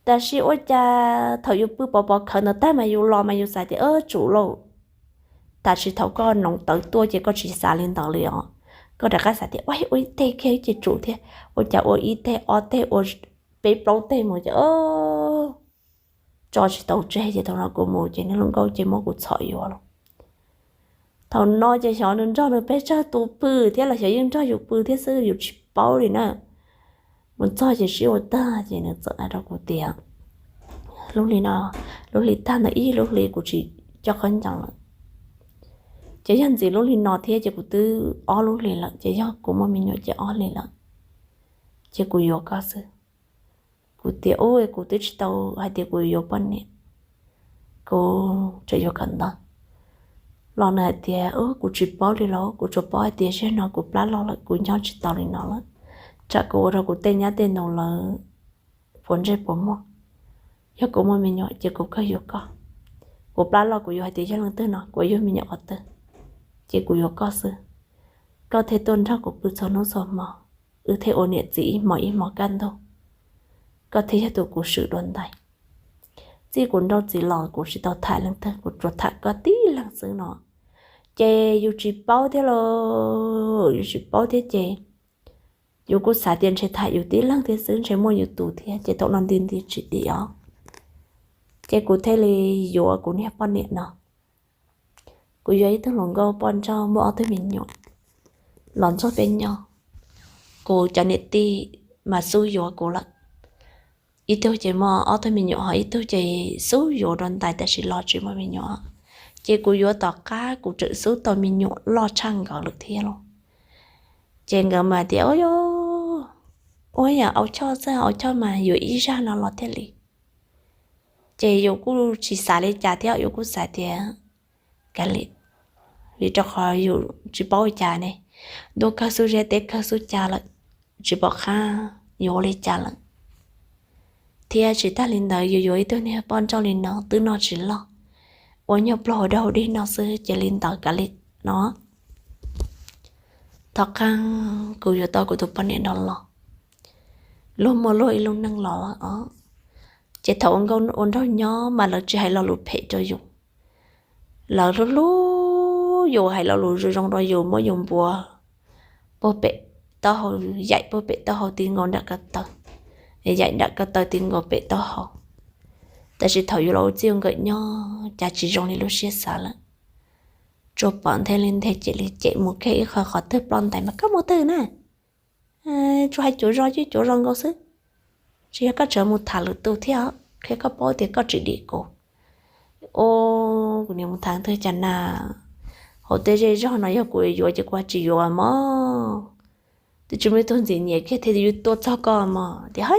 Tab sis ua cas thaum yus pw pov pov khawv ntawd tag mas yus los mas yus xav tias tsum lauj. Tab sis thaum koj noov tawv tuaj ces koj tsis xav li ntawd li os. Koj rov qab xav tias ua ib teg kiag ces tsum thiab, ua cas ua ib teg ob teg ua peb plaub teg mus ces tso tsis tau tseg ces thaum no kuv mus ces niag hluas nkauj ces muab kuv txhom yuav lawm. Thaum no ces xyov nws nrog nws pes tsawg tus pw thiab los xyov yeej nrog yus pw thiab xwb yus tsis paub li na. Mus txog ces sib ua tag ces nws txawm hais rau kuv tias lub hli no, lub hli tag ntawd ib lub hli kuv tsis coj khaub ncaws lawm. Ces yog ntxiv lub hli no thiab ces kuv twb ob lub hli lawm ces yog kuv muaj me nyuam ces ob hli lawm, ces kuv yuav koj xwb. Kuv tias ub, kuv twb tsis tau hais tias kuv yuav poj niam, kuv tseem yuav kawm ntawv. Los nws hais tias kuv tsis paub li lauj, kuv tsuas paub hais tias zaum no kuv plab loj lawm kuv nyob tsis tau li no lawm, tsam kuv ua rau kuv tej nyab tej nus lawv puas ntsej puas muag. Yog kuv muaj me nyuam ces kuv kawg yuav koj. Kuv plab loj kuv yuav hais tias yog leej twg no, kuv yuav me nyuam qhov twg, ces kuv yuav koj xwb. Koj thiaj tuaj nrog kuv pw txhua hnub txhua hmo, wb thiaj ua niam txiv ib hmos ib hmos kaj ntug. Koj thiaj yog tus kuv swm dua ntais. Txij kuv nrauj txiv los kuv tsis tau tham leej twg, kuv tsuas tham koj tib leeg xwb no. Ces yus tsis paub thiab los, yus tsis paub thiab ces yus kuj xav tias ntshe tham yus tib leeg thiab xwb, ntshe muaj yus tus thiab, ces thaum no nti nti tsis dim os. Ces kuv thiaj li yuav kuv niag poj niam no. Kuv yuav ib tug hluas nkauj poj nrauj muaj ob tug me nyuam los nrog peb nyob. Kuv cov niam tij mas xub yuav kuv lawm. Ib tug ces muaj ob tug me nyuam, ho ib tug ces xub yuav dua ntais tab sis los tsis muaj me nyuam. Ces kuv yuav tom qab kuv tseem xub tau me nyuam loj tshaj nkawd lawm thiab lauj. Ces nkawd mas tias, ua yam Au Choj xwb, Au Choj mas yuav ib zaj no los thiaj li. Ces yus kuj tsis xav li cas thiab, yus kuj xav tias kav liam, vim rau qhov yus tsis paub ua cas ne. ntuj kawg xub zeb teb kawg xub cav lawm, tsis pom qab yuav ua li cas lawm. Thiab tsis tas li ntawd yus yuav ib tug niag poj nrauj li no twb noj tsis loj, ua nyuag plaub hau dog dig no xwb ces li ntawd kav li no. Thov qeeb kuv yuav tau kuv tus poj niam no los, luag muaj luag ib lub neej los os. Ces thaum ua nkauj ua nraug nyob mas lawv tsis hais lo lus phem rau yus, lawv hlub hlub yus, hais lo lus zoo zoo rau yus, muab yus npuav puag pem taub hau, yaim puag pem taub hau ti nkaus nram ko taw, yaim nram ko taw ti nkaus pem taub hau. Tab sis thaum yus los ua txij ua nkawm nyob cas tsis zoo li lub siab xav lawm. Tsuas pom nthe li nthe ces li cem mus kiag ib qho qhov twg ploj ntais mas koj mus twg na, tsuas hais cuav zos ces cuav zos nkaus xwb, tsis yog koj tsam mus tham lwm tus thiab, qhia koj paub tias koj tsis dim kuv. Os, kuv niam mus tham twg cas na, hauv tej zej zog no yog kuv yuav ces kuv tsis yuav mog. Twb tsis muaj ib tug ntxim nyiam kiag thiaj yuav tuaj txog koj mog tias ho,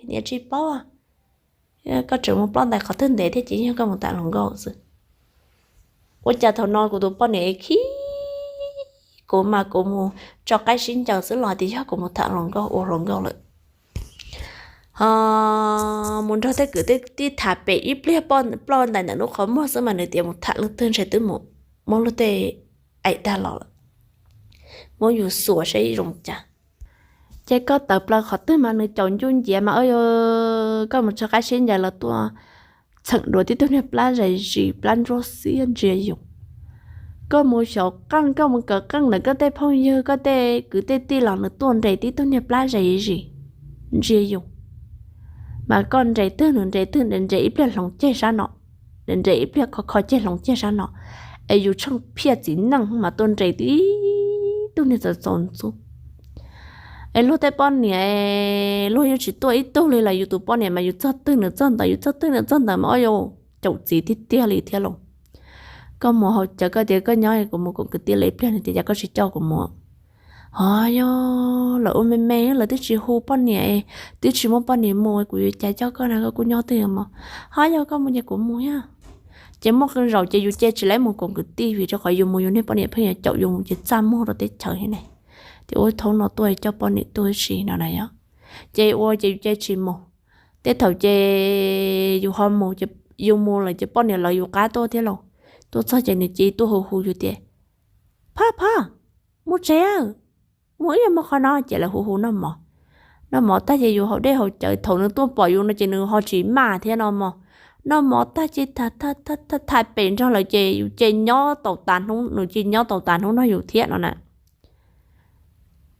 niam tsis paub, koj tseem mus ploj ntais qhov twg ntev thiab ces yog koj mus tham hluas nkauj xwb. Ua cas thaum no kuv tus poj niam khib kuv mas kuv mus tso qaib sib ncaws xwb los tias yog kuv mus tham hluas nkauj ua hluas nkauj lawm. Ho mus nrog tej kwv tij tham pem ib pliag ploj ntais ntawm lub qhov muag xwb mas nws tias mus tham leej twg ntshe twb mus muab luag tej aim tag los lawm, muab yus xuas saib zoo cas. Ces koj tawm plaws qhov twg mas nws caum ncuj nciav mas, koj mus tso qaib sib ncaws los tuaj txheem dua tib tug niag plab zais zis plab ntsuab xiab ntsia yus. Koj mus xyaum qeej, koj mus kawm qeej ntawm koj tej phooj ywg koj tej kwv tej tij los nws tuaj nres tib tug niag plab zais zis ntsia yus. Mas koj nres twg nws nres twg, nres ib pliag hloov ceg sab no, nres ib pliag kho kho ceg hloov ceg sab no, es yus tsheej phiaj txiv neej mas tuaj nres tib tug niag txaus txaus ntxub. Es luag tej poj niam luag yeej tsis tuaj ib tug li los yus tus poj niam mas yus txog twg nws txog ntawd, yus txog twg nws txog ntawd mas, o yus caum txiv tiag tiag li thiab los. Koj mus hauv cawv koj tias koj nyob kuv mus koom kwv tij lawv ib pliag, nws tias cas koj tsis coj kuv mus? Ho yog lawv ua me me lawv twb tsis hu poj niam, twb tsis muaj poj niam mus, kuv yuav cas coj koj na, koj kuj nyob twg mog. Ho yog koj mus ces kuv mus thiab. Ces muaj qee zaum ces yus cia tsis laib mus koom kwv tij vim rau qhov yus mus yus niag poj niam pheej yuav caum yus mus ces txaj muag rau teb chaws thiab ne. Ces ua thaum no tuaj coj poj niam tuaj ib si no na yom. Ces ua ces yus cia tsis mus. Tej thaum ces yus ho mus, yus mus lawm ces poj niam lawv yus qab tuaj thiab los. Tuaj txog ces nws cia tuaj hu hu yus tias, Phaj, Phaj, mus tsev, mus ib yam mus qhov no. Ces lawv hu hu noj mov. Noj mov tag ces yus haus dej haus cawv, thaum nws tuaj pom yus no ces nws ho tsis maj thiab no mog. Noj mov tag ces tham pem nrog lawv ces yus ces nyob tau tas hnub, nws ces nyob tau tas hnub nrog yus thiab no na.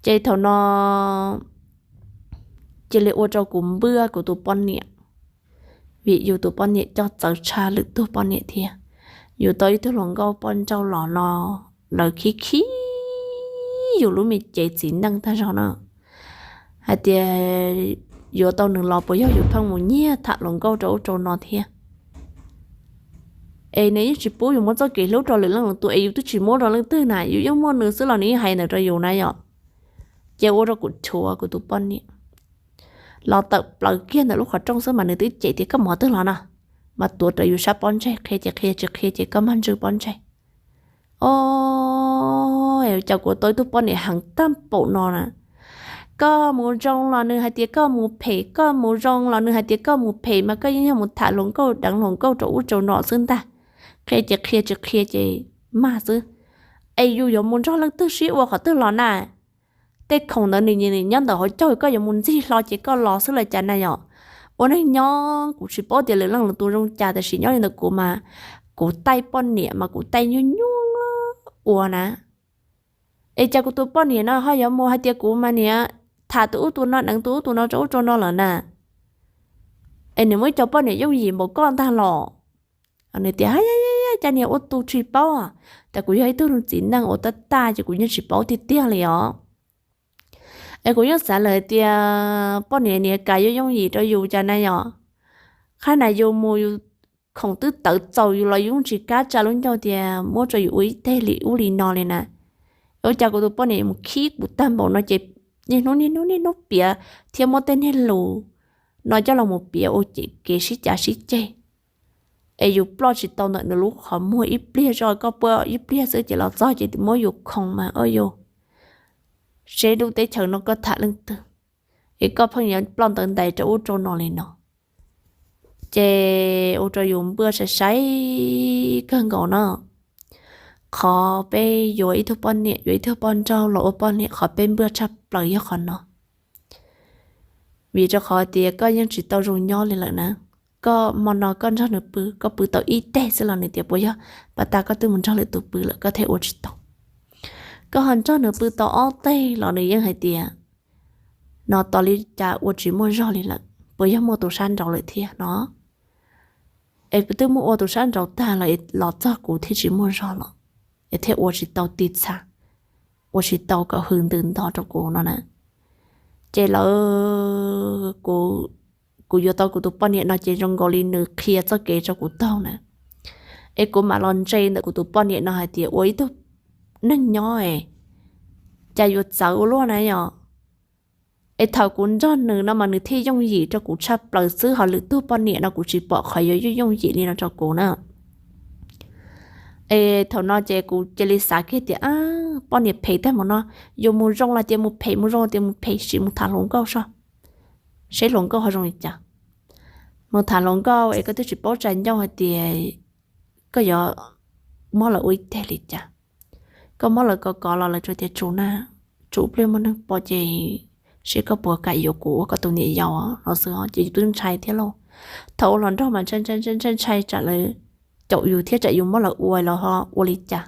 Ces thaum no cia li ua rau kuv npwb kuv tus poj niam, vim yus tus poj niam coj txawv tshaj lwm tus poj niam thiab. Yus tau ib tug hluas nkauj poj nrauj los no, lawv khib khib yus lub me cev txiv neej tag zog na, hais tias yuav tau nws los puas yog yus pheej mus nyiag tham hluas nkauj rau ub rau no thiab. Es nws yeej tsis pub yus muab txoj kev hlub rau lwm leej lwm tus, es yus twb tsis muab rau leej twg na, yus yeej muaj nws xwb los nws yeej hais ntawd rau yus na yom. Ces ua rau kuv rhuav kuv tus poj niam los tawm plaws kiag ntawm lub qhov rooj xwb mas nws twb cem tias koj mus qhov twg los no, mas tuav rawv yus sab pob ntseg, qhia ces qhia, tsis qhia ces koj mag ntswj pob ntseg. O, cas kuv tau ib tug poj niam heev tag npaum no na. Koj mus zoo los nws hais tias koj mus phem, koj mus zoo los nws hais tias koj mus phem, mas koj yeej yog mus tham hluas nkauj deev hluas nkauj rau ub rau no xwb ntag. Qhia ces qhia, tsis qhia ces mag xwb. Es yus yuav mus nrog leej twg sib ua qhov twg los na? Tej khoom ntawd nws nyob ntawm hauv caug, koj yuav mus ntxig hlo ces koj los xwb los cas na yom. Ua neej nyob kuv tsis paub tias lwm leej lwm tus zoo cas, tab sis nyob li ntawm kuv mas kuv taij poj niam mas kuv taij nyuaj nyuaj ua na. Es cas kuv tus poj niam no ho yuav mus hais tias kuv mas niam tham tus ub tus no, deev tus ub tus no rau ub rau no lawm na. Es nws muaj ib co poj niam yooj yim npaum koj ntag los. Nws tias, cas niag ua tus tsis paub, tas kuv yog ib tug txiv neej ua tab tag ces kuv yeej tsis paub tiag tiag li os. Es kuv yeej xav lawm tias poj niam niam kas yuav yooj yim rau yus cas na yom. Qhab na yus mus yus khoom twb tawv txaus yus los yus yeej tsis kam tsa lub ncauj tias muab rau yus ua ib teg li ub li no li na. Ua cas kuv tus poj niam mus khib kuv tag npaum no ces niaj hnub niaj hnub niaj hnub piav thiab muab tej niag lus no coj los mus piav ua kev sib cav sib ceg. Es yus ploj tsis tau ntawm nws lub qhov muag ib pliag zoj, koj ploj ib pliag xwb ces los txog ces muab yus khoom mas o yus seb lub teb chaws no koj tham leej twg, es koj pheej yuav ploj ntawv ntais rau ub rau no li no. Ces ua rau yus npaj sai sai kawg nkaus no. Qhov peb yuav ib tug poj niam, yuav ib tug poj nrauj los ua poj niam, qhov peb npaj tshaj plaws yog qhov no. Vim rau qhov tias koj yeej tsis tau zoo nyob li lawm na. Koj hmo no koj nrog nws pw, koj pw tau ib teg xwb los nws tias puas yog pas tas koj twb mus nrog lwm tus pw lawm koj thiaj ua tsis tau. Koj ho nrog nws pw tau ob teg los nws yeej hais tias no tos li cas ua tsis muaj zog li lawm, puas yog muaj tus sab nraud lawm thiab no. Es twb muab ua tus sab nraud tag los, los txog kuv thiaj tsis muaj zog los, es thiaj ua tsis tau ti txha, ua tsis tau kom hws ntws nto rau kuv no na. Ces lawv, kuv yuav tau kuv tus poj niam no ces zoo nkaus li nws qhia txoj kev rau kuv taug na. Es kuv mam los ntse ntawm kuv tus poj niam no hais tias ua ib tug neeg nyob es cas yuav txawv ua luaj na yom. Es thaum kuv nrog nws no mas nws thiaj yooj yim rau kuv tshaj plaws xwb, ho lwm tug poj niam no kuv tsis pom qhov yuav yooj yooj yim li no rau kuv na. Es thaum no ces kuv cia li xav kiag tias poj niam phem tag mus no, yuav mus zoo los tias mus phem, mus zoo tias mus phem, sim mus tham hluas nkauj seb, seb hluas nkauj ho zoo li cas. Mus tham hluas nkauj es koj twb tsis paub tsa ncauj hais tias koj yuav muab lawv ua ib teg li cas. Koj muab lawv kov kov los lawv tsuas tias tsum na, tsum pliag muaj neeg pom ces seb koj puas kam yuav kuv ua koj tus niam yau no xwb ces yus twb ntshai thiab lauj. Thaum ua hluas nraug mas ntshai ntshai ntshai tsam lawv caum yus thiab tsam yus muab lawv ua los ho ua li cas,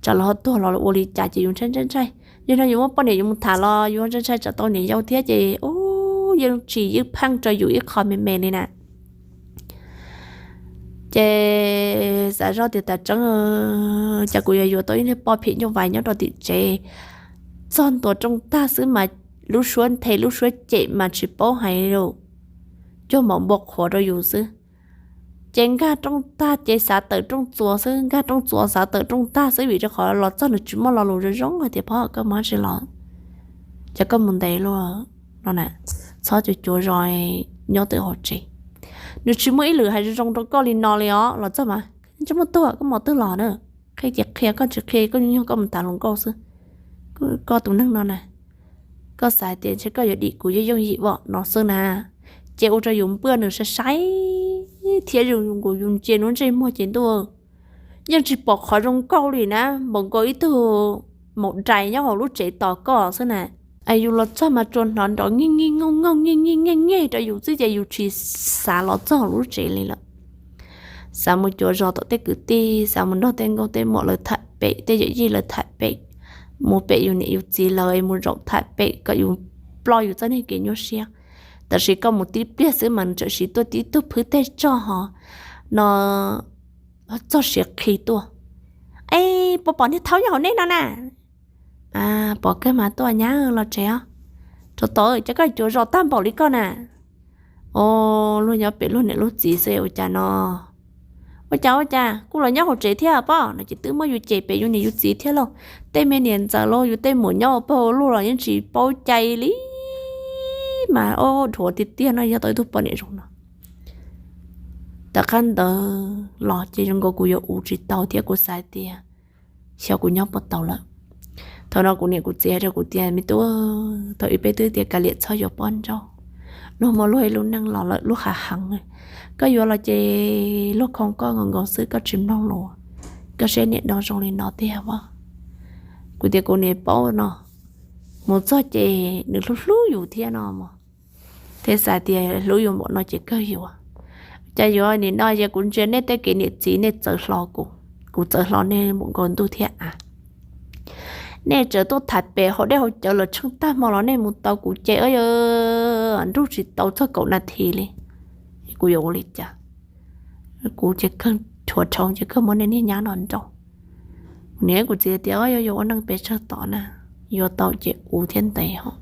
tsam lawv ho tuag los ua li cas ces yus ntshai ntshai ntshai. Yog no yus muab poj niam yus mus tham los yus ntshai ntshai tsam tau niam yau thiab ces yeej tsis ywj pheej rau yus ib qho me me li na. Ces xav zoj tias tas tseeb, cas kuv yuav yuav tau ib niag poj phim nyuj vais nyob rau tim tsev, txog ntua rooj tag xwb mas lub suab nthe lub suab cem mas tsis paub hais li, cuag npaum npua qhuav rau yus xwb. Ces nkag rooj tag ces xav tawm rooj txuas xwb, nkag rooj txuas xav tawm rooj tag xwb vim rau qhov los txog nws tsis muaj lo lus zoo zoo hais tias pov koj mus dab tsi los, ces koj mus ntev luaj no na, txhob cuav cuav zos nyob twj hauv tsev. Nws tsis muaj ib lwm hais zoo zoo rau koj li no li os, los txog mas tsis muaj tuag koj mus twg los na, qhia ces qhia, koj tsis qhia koj nyuag koj mus tham hluas nkauj xwb, koj tus neeg no na. Koj xav tias ntshe koj yuav dim kuv yooj yooj yim vom no xwb na. Ces ua rau yus npaj nws sai sai thiab yus ntsia nws ntsej muag ces ntuj, yeej tsis pom qhov zoo nkauj li na, npaum nkaus ib tug maum dais nyob hauv lub tsev tos koj xwb na. Es yus los txog mas tsuas hnov nrov nyiaj nyiaj nyooj nyooj nyiaj nyiaj nyiaj nyiaj rau yus xwb ces yus tsis xav los txog hauv lub tsev li lawm. Xav mus cuav zos tom tej kwv tij, xav mus nrog tej nkauj tej muam lawv tham pem, tej yawm yij lawv tham pem, mus pem yus niam yus txiv lawv mus zaum tham pem kom yus ploj yus txoj niag kev nyuaj siab. Tab sis koj mus tib pliag xwb mas nws tsawm siv tuaj tib tug phwb tej tsog ho no txog siav qhi tuaj. Es puas pom niag thaub nyob hauv nej no na? Pom kawg mas tuaj nyab los tsev os. Rau tod cas koj cuav zos tag npaum li koj na. O, luag nyob pem luag niam luag txiv xwb ua cas no. Ua cas ua cas kuj los nyob hauv tsev thiab pob no ces twb muab yus cem pem yus niam yus txiv thiab lauj. Tej me niam ntxawm lauj, yus tej muam nyob ua pawg ua lug los yeej tsis paub cai li. Mas o, dhuav tiag tiag no yog tau ib tug poj niam zoo no. Tom qab ntawd los ces zoo nkaus kuv yuav ua tsis tau thiab kuv xav tias xyov kuv nyob puas tau lawm. Thaum no kuv niam kuv txiv hais rau kuv tias me tub, thaum ub peb twb tias kav liam txhob yuav poj nrauj, luag muaj luag ib lub neej los lawm lub hav heev, koj yuav los ces luag khoo koj nkaus nkaus xwb koj tsis mloog lus, koj siab niam no zoo li no tiag as. Kuv tias kuv niam paub no, mus txog ces nws hlub hlub yus thiab no mog. Thiab xav tias hlub yus npaum no ces kawg yuav. Cas yuav nim no yog kuv ntsia nej tej kev niam txiv nej txawv hlo kuv, kuv txawv hlo nej npaum nkaus ntuj thiab av. Nej tseem tuaj tham pem hauv dej hauv cawv los tsheej tag hmo los nej mus tau kuv ces nruj tsis tau txog kaum nas this li. Kuv yuav ua li cas? Kuv ces kawg rhuav rhau ces kawg muab nej niag nyab no nrauj. Kuv niam kuv txiv tias yog yuav ua neej pes tsawg tom na, yuav tau ces ua thiab ntev ho,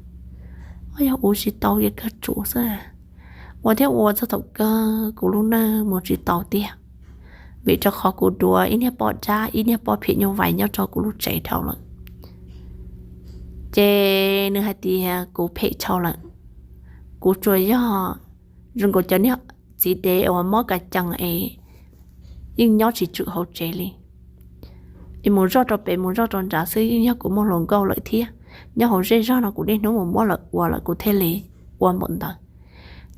yog ua tsis tau ces kawg tsum xwb. Ua thiab ua txog thaum kawg kuv lub neej mus tsis tau tiag, vim rau qhov kuv duav ib niag poj dab ib niag poj phim nyuj vais nyob rau kuv lub tsev dhau lawm. Ces nws hais tias kuv phem dhau lawm, kuv tsuas yog zoo nkaus cov niag txiv dev uas mob kas cees es yeej nyob tsis tsum hauv tsev li, es mus zoj rau pem mus zoj rau nrad xwb yeej yog kuv muaj hluas nkauj lawm thiab. nyob hauv zej zog no kuv niaj hnub mus muab lawv ua lawm kuv thiaj li ua npaum ntawd.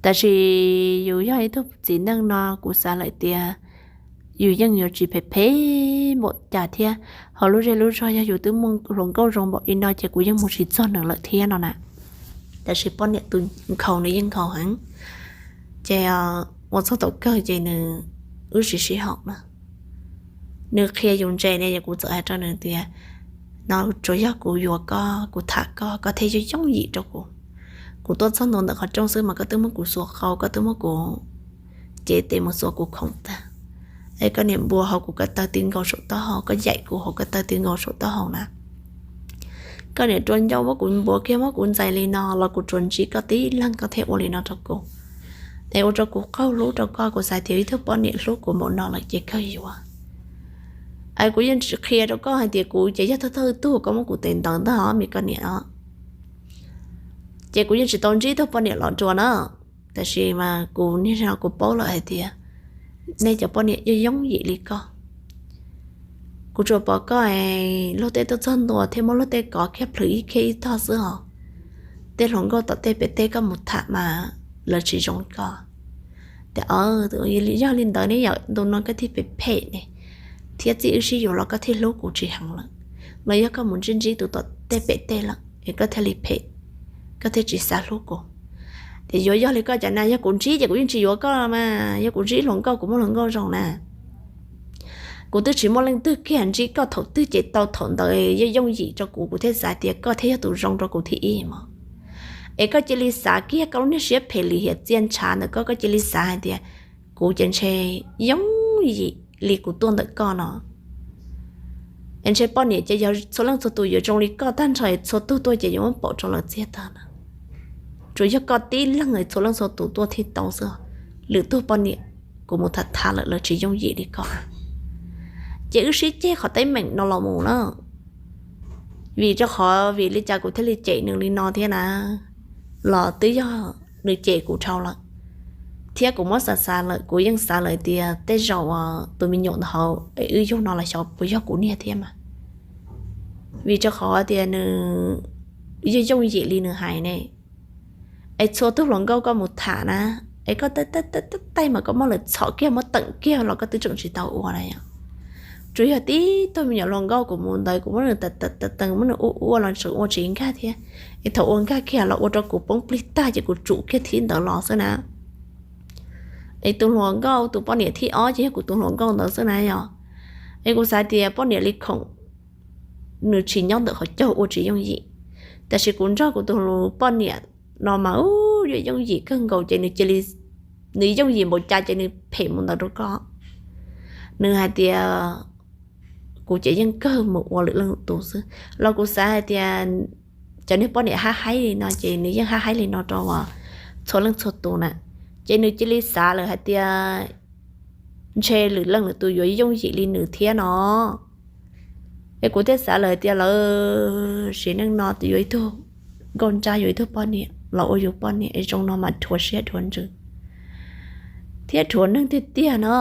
Tab sis yus yog ib tug txiv neej no kuv xav lawm tias yus yeej yuav tsis phem phem npaum cas thiab. Hauv lub zej lub zog yog yus twb muaj hluas nkauj zoo npaum li no ces kuv yeej mus tsis txog nws lawm thiab no na. Tab sis poj niam tus nkhaus nws yeej nkhaus heev. Ces ua txog thaum kawg ces nws, wb sib sib haum na. Nws qhia yus ntse ne, yog kuv txawm hais rau nws tias, no tsuas yog kuv yuav koj, kuv tham koj, koj thiaj yooj yooj yim rau kuv. Kuv tuaj txog ntua ntawm qhov rooj xwb mas koj twb muab kuv xuas qau, koj twb muab kuv cev tes mus xuas kuv khoom tag. Es koj niam npuas hauv kuv ko taw ti nkaus saum taub hau, koj yaim kuv hauv ko taw ti nkaus saum taub hau na. Koj niam rua ncauj muab kuv npuav kiag muab kuv ntxais li no los kuv tsuas ntsib koj tib leeg koj thiaj ua li no rau kuv. Es ua rau kuv qaug hlub rau koj, kuv xav tias ib tug poj niam hlub kuv npaum no lawm ces kawg yuav. Es kuv yeej tsis qhia rau koj hais tias kuv ces yog thawj thawj tug koj muab kuv tes ntaus ntag os me koj niam. Ces kuv yeej tsis tau ntsib tug poj niam los dua na. Tab sis mas kuv niaj hnub no kuv paub lawm hais tias nej cov poj niam yooj yooj yim li koj. Kuv tsuas pom koj luag tej tuaj txog ntua thiab muab luag tej kov kiag plhws ib khiab ib tog xwb os. Tej hluas nkauj tom tej pem teb koj mus tham mas lawv tsis zoo li koj. Tias, yog li ntawd ne yom, ntu no koj thiaj phem phem ne, thiab txij wb sib yuav los koj thiaj hlub kuv tsis heev lawm, los yog koj mus ntsib ntsib tus tom tej pem teb lawm es koj thiaj li phem, koj thiaj tsis xav hlub kuv. Ces yuav yog li koj cas na, yog kuv ntsib ces kuv yeej tsis yuav koj mas, yog kuv ntsib hluas nkauj kuv muaj hluas nkauj zoo na. Kuv twb tsis muaj leej twg kiag, ntsib koj thaum twg ces tau thaum ntawd yooj yooj yim rau kuv, kuv thiaj xav tias koj thiaj yog tus zoo rau kuv thib ib mog. Es koj cia li xav kiag koj lub niag siab phem lim hiam txiaj ntshav ntawm koj, koj cia li xav hais tias kuv ces ntshe yooj yim li kuv tuaj ntawm koj no. Es ntshe poj niam ces yog txhua leej txhua tus yuav zoo li koj tag nrho, txhua tug tuaj ces yuav muab paum rau lawv txiag tag na. Tsuas yog koj tib leeg txhua leej txhua tus tuaj thiaj tau xwb. Lwm tug poj niam kuv mus tham tham lawm lawv tsis yooj yim li koj. Ces wb sib ceg qhov teeb meem no los mus na. Vim rau qhov vim li cas kuv thiaj li cem nws li no thiab na, los twb yog nws cem kuv dhau lawm, thiab kuv muab xav xav lawm kuv yeej xav lawm tias tej zaum tus me nyuam ntawd hauv es wb yug no los xyov puas yog kuv niag thiab mas. Vim rau qhov tias nws yooj yooj yim li nws hais ne. Es txhua tug hluas nkauj koj mus tham na, es koj taij mas koj muab lawv txhom kiag muab teem kiag los koj twb tseem tsis tau ua na yom. Tsuas yog tib tug me nyuam hluas nkauj kuv mus ntawd kuv muab nws teem muab nws ua ua los tseem ua tsis nkag thiab. Es thaum ua nkag kiag los ua rau kuv poob plig tag ces kuv tsum kiag thib ntawd los xwb na. Es tus hluas nkauj tus poj niam thib ob ces yog kuv tus hluas nkauj ntawd xwb na yom. Es kuv xav tias poj niam li khoom nws tsis nyob ntawm qhov caug ua tsis yooj yim, tab sis kuv nrog kuv tus poj niam no mas ua yooj yim kawg nkaus ces nws yooj yim npaum cas ces nws phem mus ntawd rau koj. Nws hais tias kuv ces yeej kawg mus ua lwm leej tus xwb los kuv xav hais tias cov niag poj niam hab haib li no ces nws yeej hab haib li no rau txhua leej txhua tus na. Ces nws cia li xav lawm hais tias ntshe lwm leej lwm tus yuav yooj yim li nws thiab no. Es kuv thiaj xav lawm hais tias lawv sim neej no yuav ib tug nkauj nrab yuav ib tug poj niam los ua yus poj niam es zoo no mas dhuav siab dhuav ntsws thiab dhuav neeg tiag tiag no.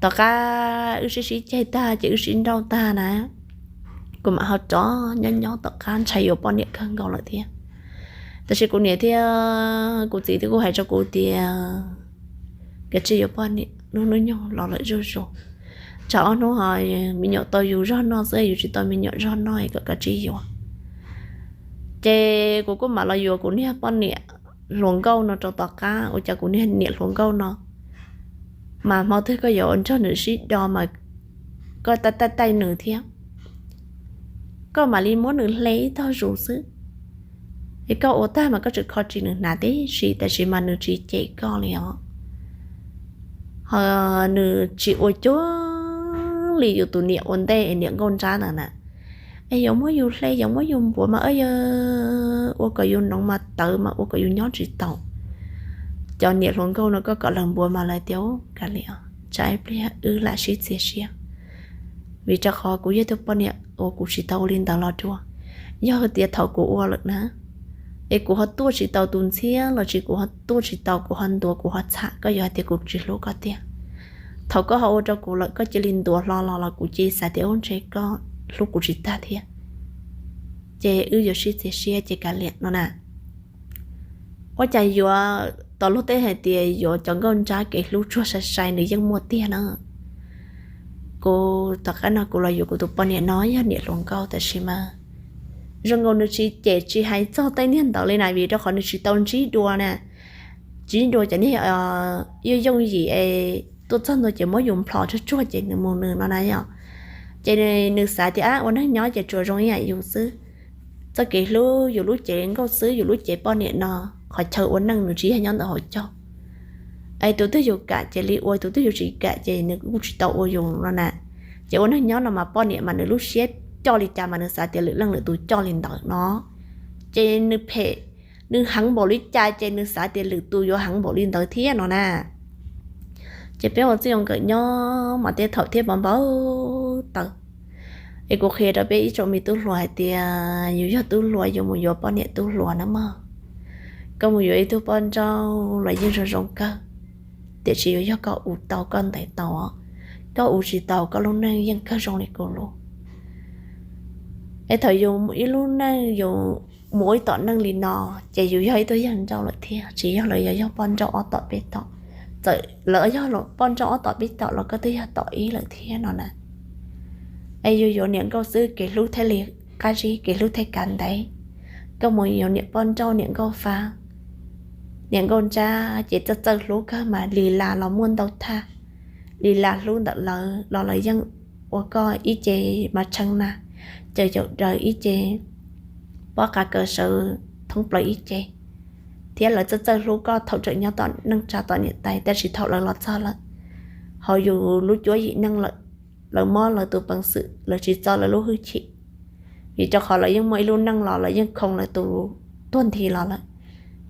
Tom qab wb sib sib ceg tag ces wb sib nrauj tag na, kuv mam ho rov nyob nyob tom qab ntshai yuav poj niam kawg nkaus lawm thiab. Tab sis kuv niam thiab kuv txiv twb kuj hais rau kuv tias kav tsij yuav poj niam, lub hnub nyoog los lawm zuj zus, tsam ob hnub ho me nyuam tau yus zog noj xwb yus tsis tau me nyuam zog noj es kom kav tsij yuav. Ces kuv kuj mam los yuav kuv niag poj niam hluas nkauj no rau tom qab, ua cas kuv niag niam hluas nkauj no mas hmo twg koj yuav ua nrog nws sib do mas koj taij taij taij nws thiab, koj mam li muab nws hle ib tog zus xwb. Es koj ua tag mas koj tseem kho tsis nws hnav tib si, tab sis mas nws tsis cem koj li os. Ho nws tsis ua cuag li yus tus niam ua ntej es niam nkauj nrab ntawd na, es yuav muab yus hle yuav muab yus npuav mas ua kom yus noov mas tawv mas ua kom yus nyob tsis tau. Cov niam hluas nkauj no koj kom lawv npuav mas lawv tias kav liam, tsam ib pliag wb lam sib txias siab. Vim rau qhov kuv yog tus poj niam uas kuv tsis tau ua li ntawd los dua. Yog hais tias thaum kuv ua lawm na, es kuv ho tuaj tsis tau tus ntxhiab los sis kuv ho tuaj tsis tau kuv ho ntuas kuv ho txham koj yuav hais tias kuv tsis hlub koj tiag. Thaum koj ho ua rau kuv lawm koj cia li ntuas hlo los los kuv cia li xav tias ub ntshe koj hlub kuv tsis tag thiab. ces wb yuav sib txias siab ces kav liam no na. Ua cas yuav, tom luag tej hais tias yuav cov nkauj nrab kev hlub tsuag sai sai nws yeej muaj tiag na. Kuv tom qab no kuv los yuav kuv tus poj niam no yog niam hluas nkauj tab sis mas zoo nkaus nws tsis cem tsis hais txog tej niag ntawd li na, vim rau qhov nws tsis tau ntsib dua na. Tsis ntsib dua cov niag yooj yooj yim es tuaj txog ntua ces muab yus nplhos tsuag tsuag ces nws mus nws no na yom. Ces nws xav tias ab ua neeg nyob ces tsuas zoo ib yam yus xwb. Txoj kev hlub yus lub cev nkauj xwb, yus lub cev poj niam no, qhov chaw ua neej nws tsis yog nyob ntawm hauv caug. Es tus twg yus kam ces li ua, tus twg yus tsis kam ces nws kuj tsis tau ua yus no na. Ces ua neeg nyob no mas poj niam mas nws lub siab coj li cas mas nws xav tias lwm leej lwm tus coj li ntawd no. Ces nws phem, nws heev npaum li cas ces nws xav tias lwm tus yuav heev npaum li ntawd thiab no na. Ces peb ua txij ua nkawm nyob mas tej thaum thiab npau npau taws. Es kuv qhia rau peb ib tsoom me tub hluas hais tias yus yog tub hluas yus mus yuav poj niam tub hluas na mog. Koj mus yuav ib tug poj nrauj los yeej zoo zoo kawg, tiam sis yuav yog koj ua tau koj ntes tau, koj ua tsis tau koj lub neej yeej kawg zoo li kuv lub. Es thaum yus mus ib lub neej, yus mus ua ib tom neej li no, ces yus yog ib tug yawg nrauj lawm thiab, tsis yog lawv yog, yog poj nrauj ob tom peb tom. Txawm lawv yog poj nrauj ob tom peb tom los koj twb yog tom ib lawm thiab no na. Es yus yuav niam nkauj xwb kev hlub thiaj li qab zib, kev hlub thiaj kav ntev. Koj mus yuav niam poj nrauj niam nkauj fab, niam nkauj nrab ces txawj txawj hlub kawg mas li las los muaj ntau thaj. Li las hlub ntawm lawv los lawv yeej ua koj ib ce mas tshee na, caws caum daws ib ce, pob qa kaws sawv thoob plaws ib ce. Thiab lawv txawj txawj hlub koj thaum tseem nyob tom neej tsa tom niam tais, tab sis thaum lawv los txog lawm hauv yus lub cuab yim neej lawm, lawv muab lawv tus peev xwm, lawv tsis txo lawv lub hwj chim. Vim rau qhov lawv yeej muaj ib lub neej los lawv yeej khoo lawv tus tuag nthi los lawm,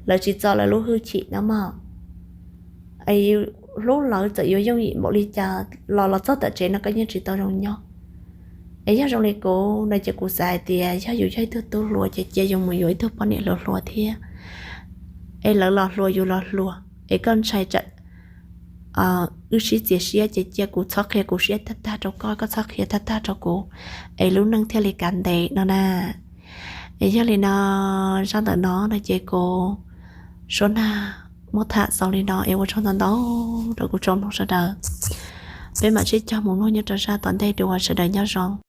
lawv tsis txo lawv lub hwj chim no mog. Es hlub lawv txawm yuav yooj yim npaum li cas los los txog tom tsev no koj yeej tsis tau zoo nyob. Es yog zoo li kuv no ces kuv xav hais tias yog yus yog ib tug tub hluas ces cia yus mus yuav ib tug poj niam hluas hluas thiab, es lawv los hluas yus los hluas, es koj ntshai tsam wb sib txias siab ces cia kuv txhob qhia kuv siab tag tag rau koj, koj txhob qhia tag tag rau kuv, es lub neej thiaj li kav ntev no na. Es yog li no, zaj ntawm no no ces kuv suab nag muab tham xaus li no es ua tsaug ntau ntau rau kuv tsoom mloog sawv daws. Peb mam sib cog mus mloog nyob rau zaj tom ntej dua, sawv daws nyob zoo.